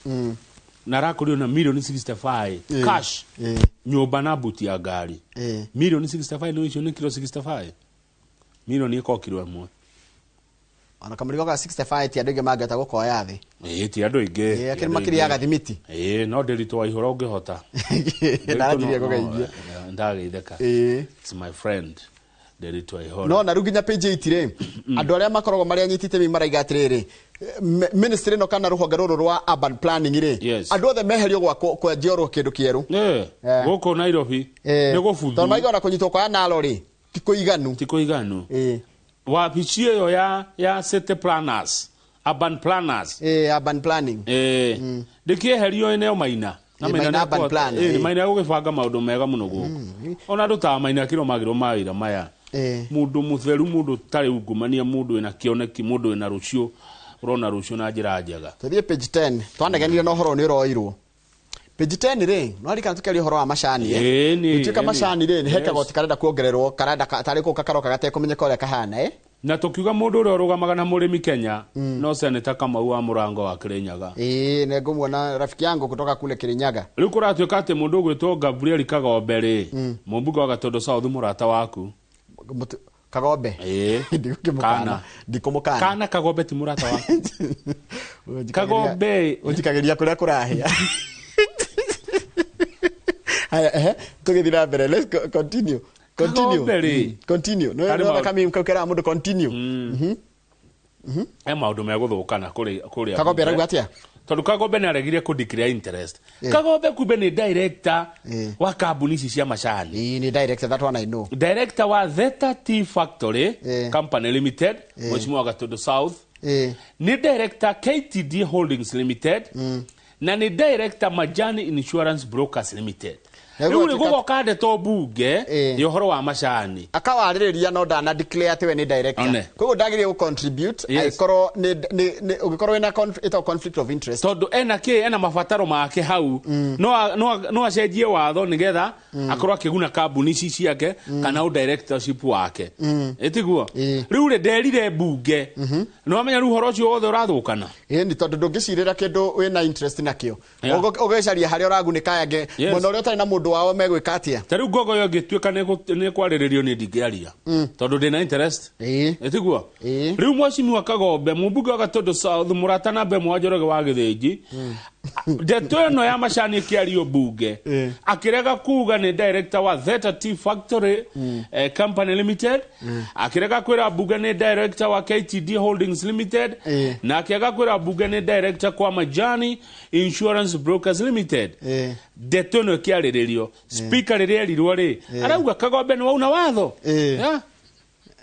A: Na arakũrio na milioni 65 cash. Nyũmba na buti ya ngari. Milioni 65 nĩ icio nĩ kilo 65. Milioni ĩkorwo kilo ĩmwe.
B: Ona kamũrigo ga 65 ti andũ aingĩ mangĩhota gũkoya thĩ.
A: Ti andũ aingĩ.
B: Akĩrĩ makĩria ya gathimiti.
A: No ndĩritũ wa ihũra ũngĩhota.
B: Ndaranjirie kũgeithia.
A: Ndageithĩka. It's my friend. Ndĩritũ wa ihũra.
B: No na rĩu nginya page 8 rĩ, andũ arĩa makoragwo marĩ anyiti itemi maraiga atĩrĩrĩ, ministry ĩno kana rũhonge rũrũ rwa urban planning rĩ, andũ othe meherio gwa kwenjerwo kĩndũ kĩerũ.
A: Gũkũ Nairobi, nĩ gũbuthu.
B: Tondũ maraiga ona kũnyitwo kwa Anaro rĩ, ti kũiganu.
A: Ti kũiganu. Wabici ĩyo ya city planners, urban planners.
B: Urban planning.
A: Ndĩkĩeherio ĩneo Maina. Na Maina
B: Maina
A: nĩ
B: urban
A: akũhota-
B: plan,
A: Maina gũgĩbanga maũndũ mega mũno gũkũ. Ona andũ ta Maina kĩro magĩrwo mawĩra maya. Mũndũ mũtheru, mũndũ ũtarĩ ungumania, mũndũ wĩna kĩoneki, mũndũ wĩna rũciũ, ũrona rũciũ na njĩra njega.
B: Tũthiĩ page 10. Twanegenire na ũhoro nĩ ũroirwo. Page 10 rĩ, no ririkana tũkĩaria ũhoro wa macani, Gũtuĩka macani rĩ, nĩ he kagoti karenda kuongererwo, karenda tarĩ gũka karoka gatekũmenyeka ũrĩa kahana,
A: Na tũkiuga mũndũ ũrĩa ũrũgamaga na mũrĩmi Kenya no Senator Kamau wa Mũrango wa Kirinyaga.
B: Ĩĩ, nĩ ngũmuona rafiki yangu kutoka kule Kirinyaga.
A: Rĩu kũratuĩka atĩ mũndũ ũgwĩtwo Gabriel Kagombe rĩ, mũmbunge wa Gatũndũ South, mũrata waku.
B: Kagombe?
A: Ĩĩ.
B: Ndigũkĩmũkana.
A: Kana.
B: Ndikũmũkana.
A: Kana Kagombe ti mũrata waku? Kagombe.
B: Ũnjikagĩria kũrĩa kũrahĩa. Haya, ehe, tũgĩthiĩ na mbere. Let's continue. Continue.
A: Kagombe rĩ.
B: Continue. No
A: Harĩ
B: no
A: maũndũ-
B: kami kau kera mũndũ continue.
A: He maũndũ megũthũkana kũrĩa
B: Kagombe
A: mbunge.
B: arauga atĩa?
A: Tondũ Kagombe nĩ aregire kũ declare interest. Kagombe kumbe nĩ director wa kambuni ici cia macani.
B: Ĩĩ, nĩ director, that one I know.
A: Director wa Theta Tea Factory Company Limited, Mheshimiwa Gatũndũ South, nĩ director KTD Holdings Limited, na nĩ director Majani Insurance Brokers Limited.
B: Na
A: Rĩu rĩ
B: gũgatuĩka-
A: gũgoka ndeto mbunge ya ũhoro wa macani.
B: Akawarĩrĩria no ndana declare atĩ we nĩ director.
A: One.
B: Koguo ndagĩrĩire gũ contribute angĩkorwo nĩ ũngĩkorwo wĩna ĩtagwo conflict of interest.
A: Tondũ ena kĩ, ena mabataro make hau, no acenjie watho nĩgetha akorwo akĩguna kambuni ici ciake kana ũ directorship wake, ĩtiguo? Rĩu rĩ nderire mbunge, nĩ wamenya rĩu ũhoro ũcio wothe ũrathũkana.
B: Ĩĩ, nĩ tondũ ndũngĩcirĩra kĩndũ wĩna interest nakĩo.
A: Yeah.
B: Ũgĩcaria harĩa ũragunĩka angĩ
A: Yes.
B: mwena ũrĩa ũtarĩ na mũndũ wao megwĩka atĩa?
A: Ta rĩu ngogo ĩyo ĩngĩtuĩka nĩ kwarĩrĩrio, nĩ ndingĩaria tondũ ndĩna interest, ĩtiguo? Rĩu Mheshimiwa Kagombe, mũmbunge wa Gatũndũ South, mũrata namba ĩmwe wa Njoroge wa Gĩthĩnji, ndeto ĩno ya macani ĩkĩario mbunge akĩrega kuga nĩ director wa Theta Tea Factory Company Limited, akĩrega kwĩra mbunge nĩ director wa KTD Holdings Limited, na akĩaga kwĩra mbunge nĩ director kwa Majani Insurance Brokers Limited. Ndeto ĩno ĩkĩarĩrĩrio, speaker rĩrĩa erirwo rĩ, arauga Kagombe nĩ wauna watho. Yeah.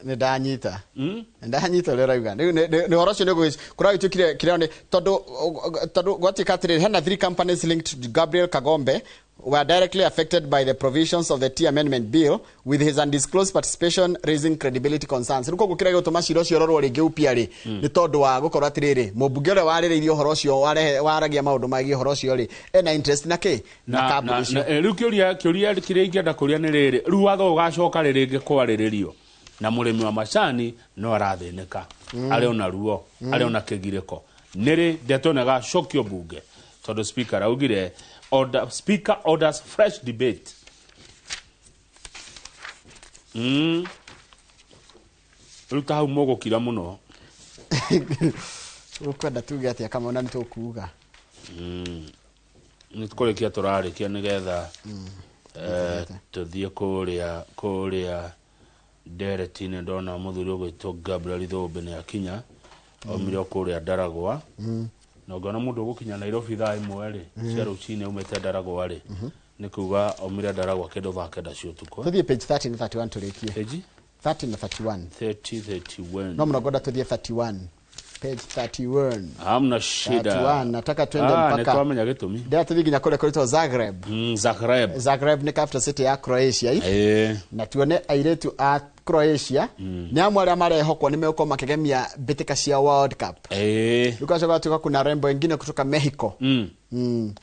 B: Nĩ ndanyita, nĩ ndanyita ũrĩa ũrauga. Rĩu nĩ ũhoro ũcio nĩ kũragĩtuĩkire kĩrĩa nĩ tondũ gwatuĩka atĩrĩrĩ, hena three companies linked to Gabriel Kagombe were directly affected by the provisions of the Tea Amendment Bill, with his undisclosed participation raising credibility concerns. Rĩu koguo kĩrĩa gĩgũtũma cira ũcio ũrorwo rĩngĩ upya rĩ, nĩ tondũ wa gũkorwo atĩrĩrĩ, mũmbunge ũrĩa warĩrĩirie ũhoro ũcio, waragia maũndũ megiĩ ũhoro ũcio rĩ, ena interest na kĩ, na kambuni icio.
A: Na, rĩu kĩũria kĩrĩa ingĩenda kũria nĩ rĩrĩ, rĩu watho ũgacoka rĩ rĩngĩ kwarĩrĩrio na mũrĩmi wa macani no arathĩnĩka, arĩ ona ruo, arĩ ona kĩgirĩko, nĩ rĩ ndeto ĩno ĩgacokio mbunge? Tondũ speaker augire order, speaker orders fresh debate. Rĩu ta hau mũgũkira mũno.
B: Ũkwenda tuge atĩa, Kamau? Na nĩ tũkuga.
A: Nĩ kũrĩkia tũrarĩkia nĩgetha tũthiĩ kũrĩa ndereti-inĩ. Ndona mũthuri ũgwĩtwo Gabriel Thũmbĩ nĩ akinya, aumire o kũrĩa Ndaragwa, na ũngĩona mũndũ ũgũkinya Nairobi thaa 1 rĩ cia rũcinĩ aumĩte Ndaragwa rĩ, nĩ kuga aumire Ndaragwa kĩndũ thaa 9 cia ũtukũ.
B: Tũthiĩ page 30 na 31 tũrĩkie.
A: Page?
B: 30 na 31.
A: 30, 31.
B: No mũno ngwenda tũthiĩ 31, page 31.
A: Hamna shida.
B: 31, nataka twende
A: Ah,
B: mpaka
A: nĩ twamenya gĩtũmi.
B: Ndĩra tũthiĩ nginya kũrĩa kũrĩtwo Zagreb.
A: Zagreb.
B: Zagreb nĩ capital city ya Croatia.
A: Ĩĩ.
B: Na tuone airĩtu a Croatia nĩ amwe arĩa marehokwo nĩ megũkorwo makĩgemia mbĩtĩka cia World Cup. Rĩu kwacoka gwatuĩka kuna rembo wengine kutoka Mexico.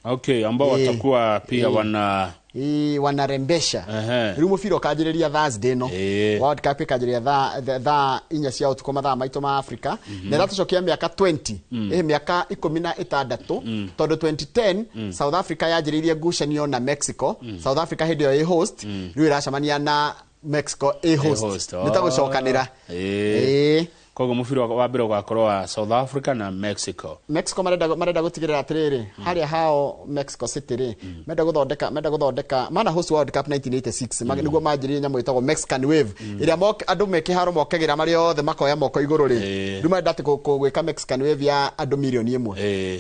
A: Okay, ambao watakuwa pia wana
B: Ĩĩ, wanarembesha.
A: Ehe.
B: Rĩu mũbira ũkanjĩrĩria Thursday ĩno.
A: Ĩĩ.
B: World Cup ĩkanjĩrĩria thaa 4 cia ũtukũ mathaa maitũ ma Afrika, na ĩratũcokia mĩaka 20, ĩhĩ, mĩaka 16, tondũ 2010 South Africa yanjĩrĩirie ngucanio na Mexico. South Africa hĩndĩ ĩyo ĩ host, rĩu ĩracemania na Mexico ĩ host.
A: Host,
B: Nĩ ta gũcokanĩra.
A: Ĩĩ.
B: Ĩĩ.
A: Koguo mũbira wa mbere ũgakorwo wa South Africa na Mexico.
B: Mexico marenda gũtigĩrĩra atĩrĩrĩ, harĩa hao Mexico City rĩ, menda gũthondeka mana host World Cup 1986, nĩguo manjĩrĩrie nyamũ ĩtagwo Mexican Wave, ĩrĩa andũ me kĩharo mokagĩra marĩ othe makoya moko igũrũ rĩ. Rĩu marenda atĩ gwĩka Mexican Wave ya andũ mirioni 1.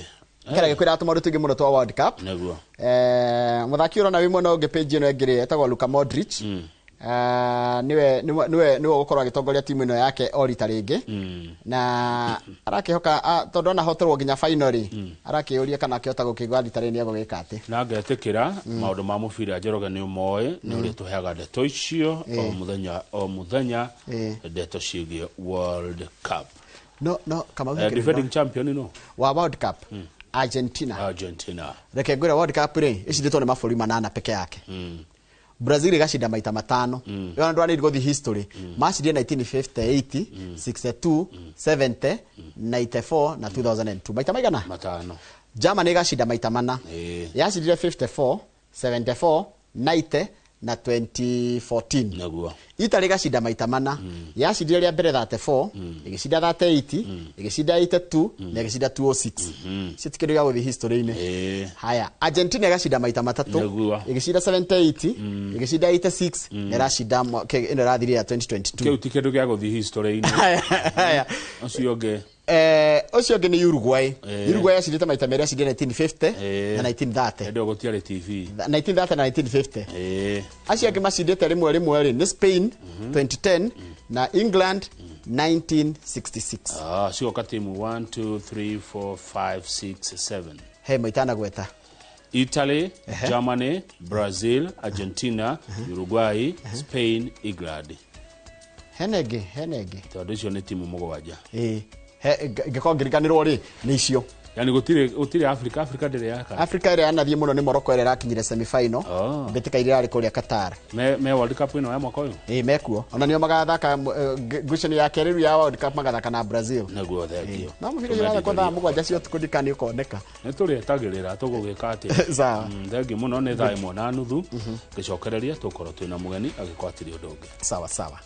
B: Kĩrĩa gĩkwĩra tũmaũndũ tũingĩ mũno twa World Cup.
A: Nĩguo.
B: Mũthaki ũrona wĩ mwena ũngĩ page ĩno ĩngĩ rĩ, etagwo Luka Modric. Nĩwe ũgũkorwo agĩtongoria timu ĩno yake o rita rĩngĩ, na arakĩhoka tondũ anahoterwo nginya final rĩ, arakĩũria kana akĩhota gũkĩgwa rita rĩrĩ nĩ egũgĩka atĩ.
A: Na ngetĩkĩra maũndũ ma mũbira, Njoroge nĩ ũmoĩ, nĩ ũrĩa tũheaga ndeto icio o mũthenya o mũthenya, ndeto ciĩgiĩ World Cup.
B: No Kamau,
A: Defending champion no
B: wa World Cup, Argentina.
A: Argentina.
B: Reke ngwĩre, World Cup rĩ, ĩcindĩtwo nĩ mabũrũri manana peke yake. Brazil ĩgacinda maita 5. Ĩyo andũ anĩ gũthiĩ history. Macindire 1958, 62, 70, 94 na 2002. Maita maigana?
A: 5.
B: Germany ĩgacinda maita 4. Yacindire 54, 74, 90 na 2014.
A: Naguo.
B: Italy ĩgacinda maita 4. Yacindire rĩa mbere 34, ĩgĩcinda 38, ĩgĩcinda 82 na ĩgĩcinda 206. Icio ti kĩndũ gĩa gũthiĩ history-inĩ. Haya, Argentina ĩgacinda maita 3.
A: Naguo.
B: Ĩgĩcinda 78, ĩgĩcinda 86 na ĩracinda ĩno ĩrathirire ya 2022.
A: Kĩu ti kĩndũ gĩa gũthiĩ history-inĩ.
B: Haya.
A: Ũcio ũngĩ.
B: Ũcio ũngĩ nĩ Uruguay. Uruguay yacindĩte maita 2, yacindire 1950 na 1930.
A: Hĩndĩ ĩyo gũtiarĩ TV.
B: 1930 na 1950. Acio angĩ macindĩte rĩmwe rĩmwe rĩ nĩ Spain 2010 na England 1966.
A: Cioka timu 1 2 3 4 5 6 7.
B: He maitanagweta.
A: Italy, Germany, Brazil, Argentina, Uruguay, Spain, England.
B: Hena ĩngĩ.
A: Tondũ icio nĩ timu 7.
B: Ngĩkorwo ngĩriganĩrwo rĩ nĩ icio.
A: Yani gũtirĩ Africa, Africa ndĩrĩ yaka.
B: Africa ĩrĩa yanathiĩ mũno nĩ Morocco ĩrĩa ĩrakinyire semi final. Mbĩtĩka iria ĩrarĩ kũrĩa Qatar.
A: Me World Cup ĩno ya mwaka ũyũ?
B: Ĩĩ mekuo. Ona nĩo magathaka ngucanio ya kerĩ rĩu ya World Cup magathaka na Brazil.
A: Naguo thengio.
B: No mũbira ũcio ũrathakwo thaa 7 cia ũtukũ ndikani ũkoneka.
A: Nĩ tũrĩetagĩrĩra tũgũgĩka atĩa.
B: Sawa.
A: Thengio mũno nĩ thaa 1:30. Ngĩcokereria tũkorwo twĩna mũgeni agĩkorwo atirĩ ũndũ ũngĩ.
B: Sawa sawa.